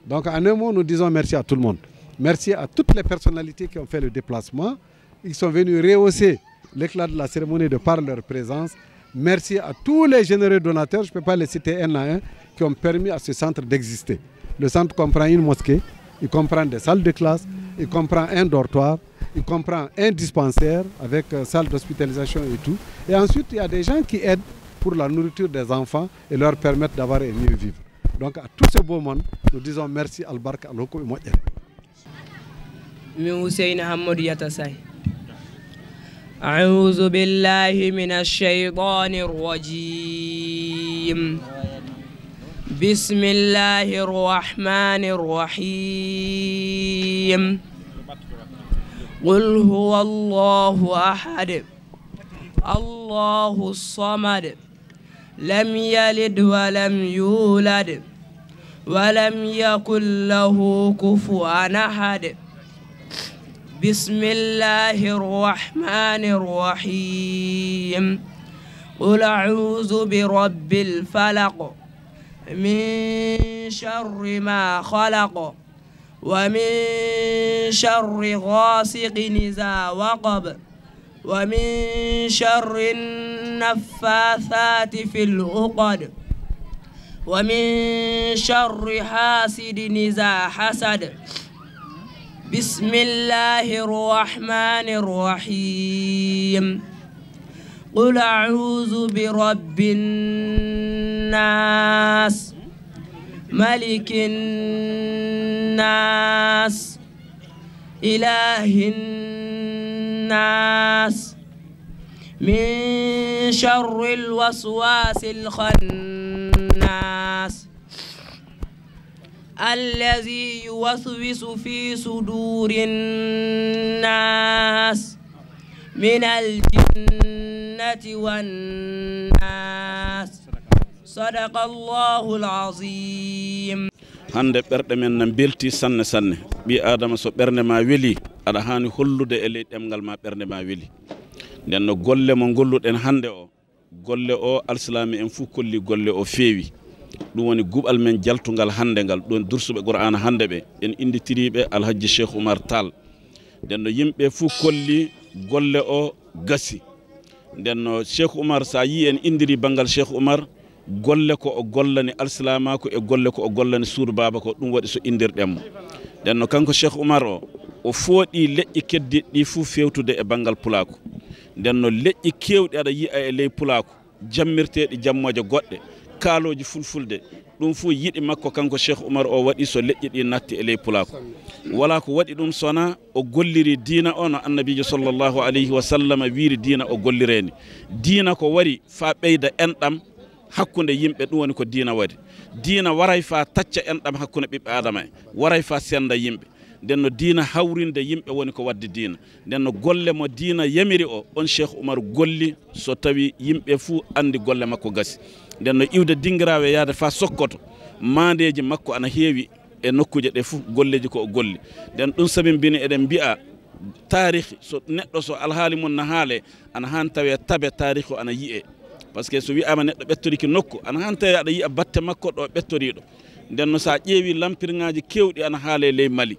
Donc, en un mot, nous disons merci à tout le monde. Merci à toutes les personnalités qui ont fait le déplacement. Ils sont venus rehausser l'éclat de la cérémonie de par leur présence. Merci à tous les généreux donateurs, je ne peux pas les citer un à un, qui ont permis à ce centre d'exister. Le centre comprend une mosquée, il comprend des salles de classe, il comprend un dortoir, il comprend un dispensaire avec, euh, salle d'hospitalisation et tout. Et ensuite, il y a des gens qui aident pour la nourriture des enfants et leur permettent d'avoir un mieux vivre. Donc, à tous ces beaux mondes, nous disons merci, albarka, alhokku e moƴƴere. Min Hussein Hammadu Yatasai. أعوذ بالله من الشيطان الرجيم. بسم الله الرحمن الرحيم. قل هو الله أحد. الله الصمد. لم يلد ولم يولد ولم يكن له كفوا أحد. بسم الله الرحمن الرحيم. قل أعوذ برب الفلق. من شر ما خلق. ومن شر غاسق إذا وقب. ومن شر النفاثات في العقد. ومن شر حاسد إذا حسد. بسم الله الرحمن الرحيم. قل أعوذ برب الناس. ملك الناس. إله الناس. من شر الوسواس الخناس. الذي يوسوس في صدور الناس من الجنة والناس. صدق الله العظيم. Hannde ɓerɗe men na mbeltii sanne sanne. Ɓii Aadama, so ɓernde maa welii, aɗa haani hollude e ley ɗemngal maa ɓernde maa welii. Ndeen no golle mo ngolluɗen hannde o, golle o alsilaame en fuu kollii golle o feewi. Ɗum woni guɓal men jaltungal hannde ngal, ɗoon dursuɓe Qur'aana hannde ɓe, en innditirii ɓe Alhajji Cheikh Oumar Tall. Ndeen no yimɓe fuu kollii golle o gasi. Ndeen no Cheikh Oumar, so a yii en inndirii banngal Cheikh Oumar, golle ko o gollani alsilaamaaku e golle ko o gollani suudu baaba ko, ɗum waɗi so inndirɗen mo. Ndeen no kanko Cheikh Oumar o, o fooɗii leƴƴi keddiiɗi ɗii fuu feewtude e banngal pulaaku. Ndeen no leƴƴi keewɗi aɗa yiya e ley pulaaku, jammirteeɗi jammooje goɗɗe, kaalooji fulfulde, ɗum fuu yiɗi makko kanko Cheikh Oumar o waɗi so leƴƴi ɗii natti e ley pulaaku. Walaa ko waɗi ɗum so wonaa o gollirii diina o no Annabiijo sallallahu alayhi wa sallam wiiri diina o golliree ni. Diina ko wari faa ɓeyda enɗam hakkunde yimɓe, ɗum woni ko diina wari. Diina waray faa tacca enɗam hakkunde ɓiɓɓe Aadama en, waray faa sennda yimɓe. Ndeen no diina hawrinde yimɓe woni ko waɗde diina. Ndeen no golle mo diina yamiri o, oon Cheikh Oumar golli, so tawii yimɓe fuu anndi golle makko gasi. Ndeen no iwde Dinngiraawe yaade faa Sokoto, maandeeji makko ana heewi e nokkuuje ɗee fuu, golleeji ko o golli. Ndeen ɗum sabimbini eɗen mbiya taarikh, so neɗɗo so alhaali mum na haalee, ana haani tawee tabe taarikh o ana yiyee. Parce que so wiyaama neɗɗo ɓettorike nokku, ana haani tawee aɗa yiya batte makko ɗo ɓettorii ɗo. Ndeen no so a ƴeewii lampirŋaaji keewɗi ana haalee ley Mali,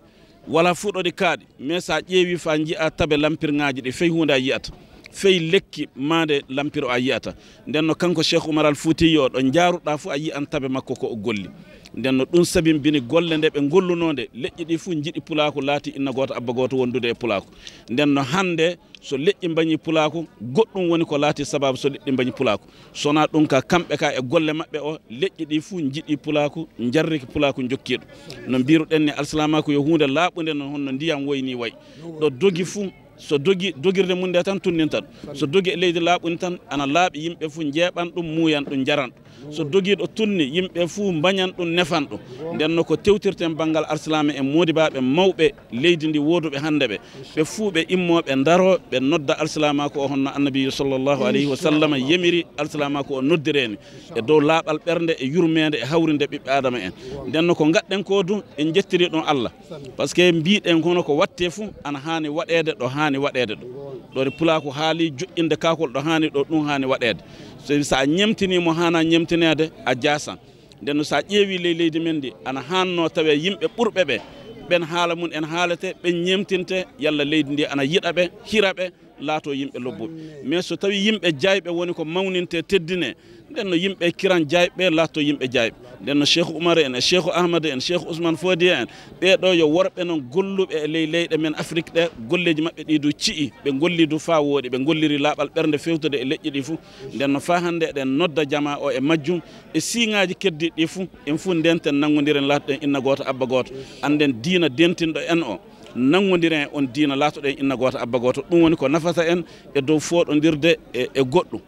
walaa fuu ɗo ɗi kaaɗi, mais so a ƴeewii faa njiyaa tabe lampirŋaaji ɗi, fey huunde a yiyata. fey lekki maande lampiro a yiyata. Nden no kanko Cheikh Oumar Al Fouti yo ɗo njaaruɗa fu a yiyan tabe makko ko o golli. Nden no ɗum sabimbini golle nde ɓe ngolluno nde, leƴƴi ɗi fu njiɗi pulaaku, laati inna gooto abba gooto wondude e pulaaku. Nden no hannde so leƴƴi mbañi pulaaku, goɗɗum woni ko laati sababu so leƴƴi mbañi pulaaku. Sona ɗum ka kamɓe ka e golle maɓɓe o, leƴƴi ɗi fu njiɗi pulaaku, njarriki pulaaku njokkiiɗo. No mbiruɗen ni alsilamaaku yo huunde laaɓunde no honno ndiyam woyni way. Ɗo dogi fu so dogi dogirde mum nde tan tunninta ɗum. So dogi e leydi laaɓuni tan ana laaɓi, yimɓe fu njeeɓan ɗum, muuyan ɗum, njaran ɗum. So dogiiɗo tunni, yimɓe fu mbañan ɗum, nefan ɗum. Nden no ko tewtirten banngal alsilaame en moodibaaɓe mawɓe leydi ndi wooduɓe hannde ɓe, ɓe fuu ɓe immoo ɓe ndaroo ɓe nodda alsilaamaaku o honno Annabiijo sallallahu alayhi wa sallam yemiri alsilaamaaku o noddiree ni, e dow laaɓal ɓernde e yurmeende e hawrinde ɓiɓɓe Aadama en. Nden no ko ngaɗɗen ko du en njettiri ɗum Allah. Parce que mbiɗen hono ko watte fu ana haani waɗeede ɗo haani waɗeede ɗo. Ɗo de pulaaku haali joƴƴinde kaakol ɗo haani ɗo ɗum haani waɗeede. So, so a ñemtinii mo haana ñemtineede, a jaasan. Nden no so a ƴeewi ley leydi men ndi, ana haanno tawe yimɓe ɓurɓe ɓe, ɓen haala mum en haalete, ɓen ñemtinte, yalla leydi ndi ana yiɗa ɓe, hira ɓe, laato yimɓe lobbuɓe. Mais so tawi yimɓe jayɓe woni ko mawninte, teddine, nden no yimɓe kiran jayɓe laatto yimɓe jayɓe. Nden no Cheikh Oumar en e Cheikh Ahmad en, Cheikh Ousmane Fodiya en, ɓee ɗo yo worɓe non golluɓe e ley leyɗe men Afrik ɗe, golleeji maɓɓe ɗi du ci'i, ɓe ngolli du faa wooɗi, ɓe ngolliri laaɓal ɓernde fewtude e leƴƴi ɗi fu. Nden no faa hannde eɗen nodda jamaa o e majjum, e siiŋaaji keddiiɗi ɗi fu, en fu ndenten, nanngondiren, laatoɗen inna gooto abba gooto, annden diina dentinɗo en o, nanngondiren e on diina, laatoɗen inna gooto abba gooto. Ɗum woni ko nafata en e dow fooɗondirde e, e goɗɗum.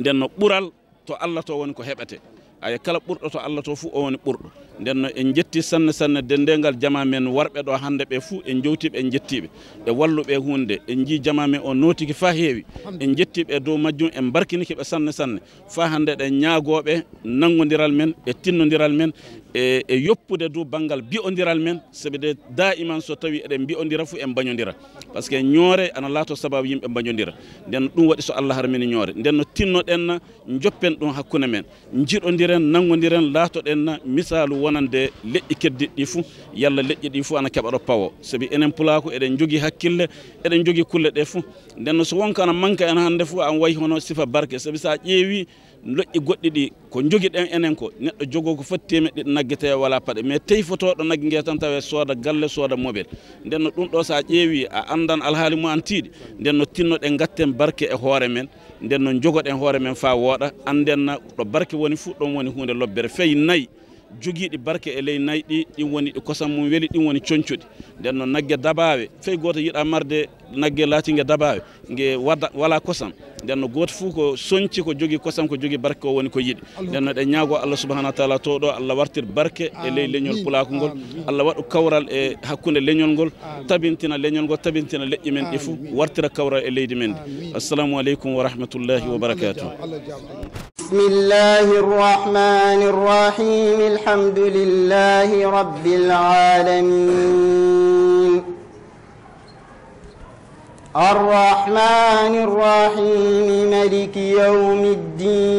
Nden no ɓural to Allah to woni ko heɓete. Ayo, kala ɓurɗo to Allah to fu o woni ɓurɗo. Nden no en njetti sanne sanne denndengal jamaa men warɓe ɗo hannde ɓe fu, en jowtiiɓe, en njettiiɓe e walluɓe e huunde. En njii jamaa men o nootiki faa heewi. En njettiiɓe e dow majjum, en mbarkiniki ɓe sanne sanne. Faa hannde eɗen ñaagooɓe nanngondiral men e tinnondiral men e, e yoppude du banngal bi'ondiral men, sabi de daa'iman so tawi eɗen mbi'ondira fu en mbañondira. Parce que ñoore ana laato sababu yimɓe mbañondira. Nden no ɗum waɗi so Allah harmini ñoore. Nden no tinnoɗen na njoppen ɗum hakkunde men. Njiɗondiren, nanngondiren, laatoɗen na misaalu wonande leƴƴi keddiiɗi ɗi fu, yalla leƴƴi ɗi fu ana keɓa ɗo pawo. Sabi enen pulaaku eɗen njogii hakkille, eɗen njogii kulle ɗe fu. Nden no so won ko ana manka en hannde fu, an wayi hono sifa barke. Sabi so a ƴeewi leƴƴi goɗɗi ɗi, ko njogiɗen enen ko, neɗɗo jogoo ko foti teemeɗɗe ɗiɗi nagge tawi walaa paɗe. Mais tawi fotooɗo nagge nge tan tawa e sooda galle, sooda mobel. Nden no ɗum ɗo so a ƴeewi, a anndan alhaali mo an tiiɗi. Nden no tinnoɗen ngatten barke e hoore men. Nden no njogoɗen hoore men faa wooɗa. Annden na ɗo barke woni fu, ɗon woni huunde lobbere. Fey nayi jogiiɗi barke e ley nayi ɗi, ɗin woni ɗi kosam mum weli, ɗin woni concuɗi. Nden no nagge dabaawe, fey gooto yiɗa marde nagge laatinge dabaawe, nge wada, walaa kosam. Nden no gooto fuu ko sonci, ko jogii kosam, ko jogii barke, ko woni ko yiɗi. Nden no ɗen ñaagoo Allah subhanahu wa taala to ɗo Allah wartir barke e ley leñol pulaaku ngol. Allah waɗu kawral e hakkunde leñol ngol, tabintina leñol ngol, tabintina leƴƴi men ɗi fu, wartira kawral e leydi men ndi. Assalamu aleykum wa rahmatullahi wa barakatuh. بسم الله الرحمن الرحيم. الحمد لله رب العالمين. الرحمن الرحيم. ملك يوم الدين.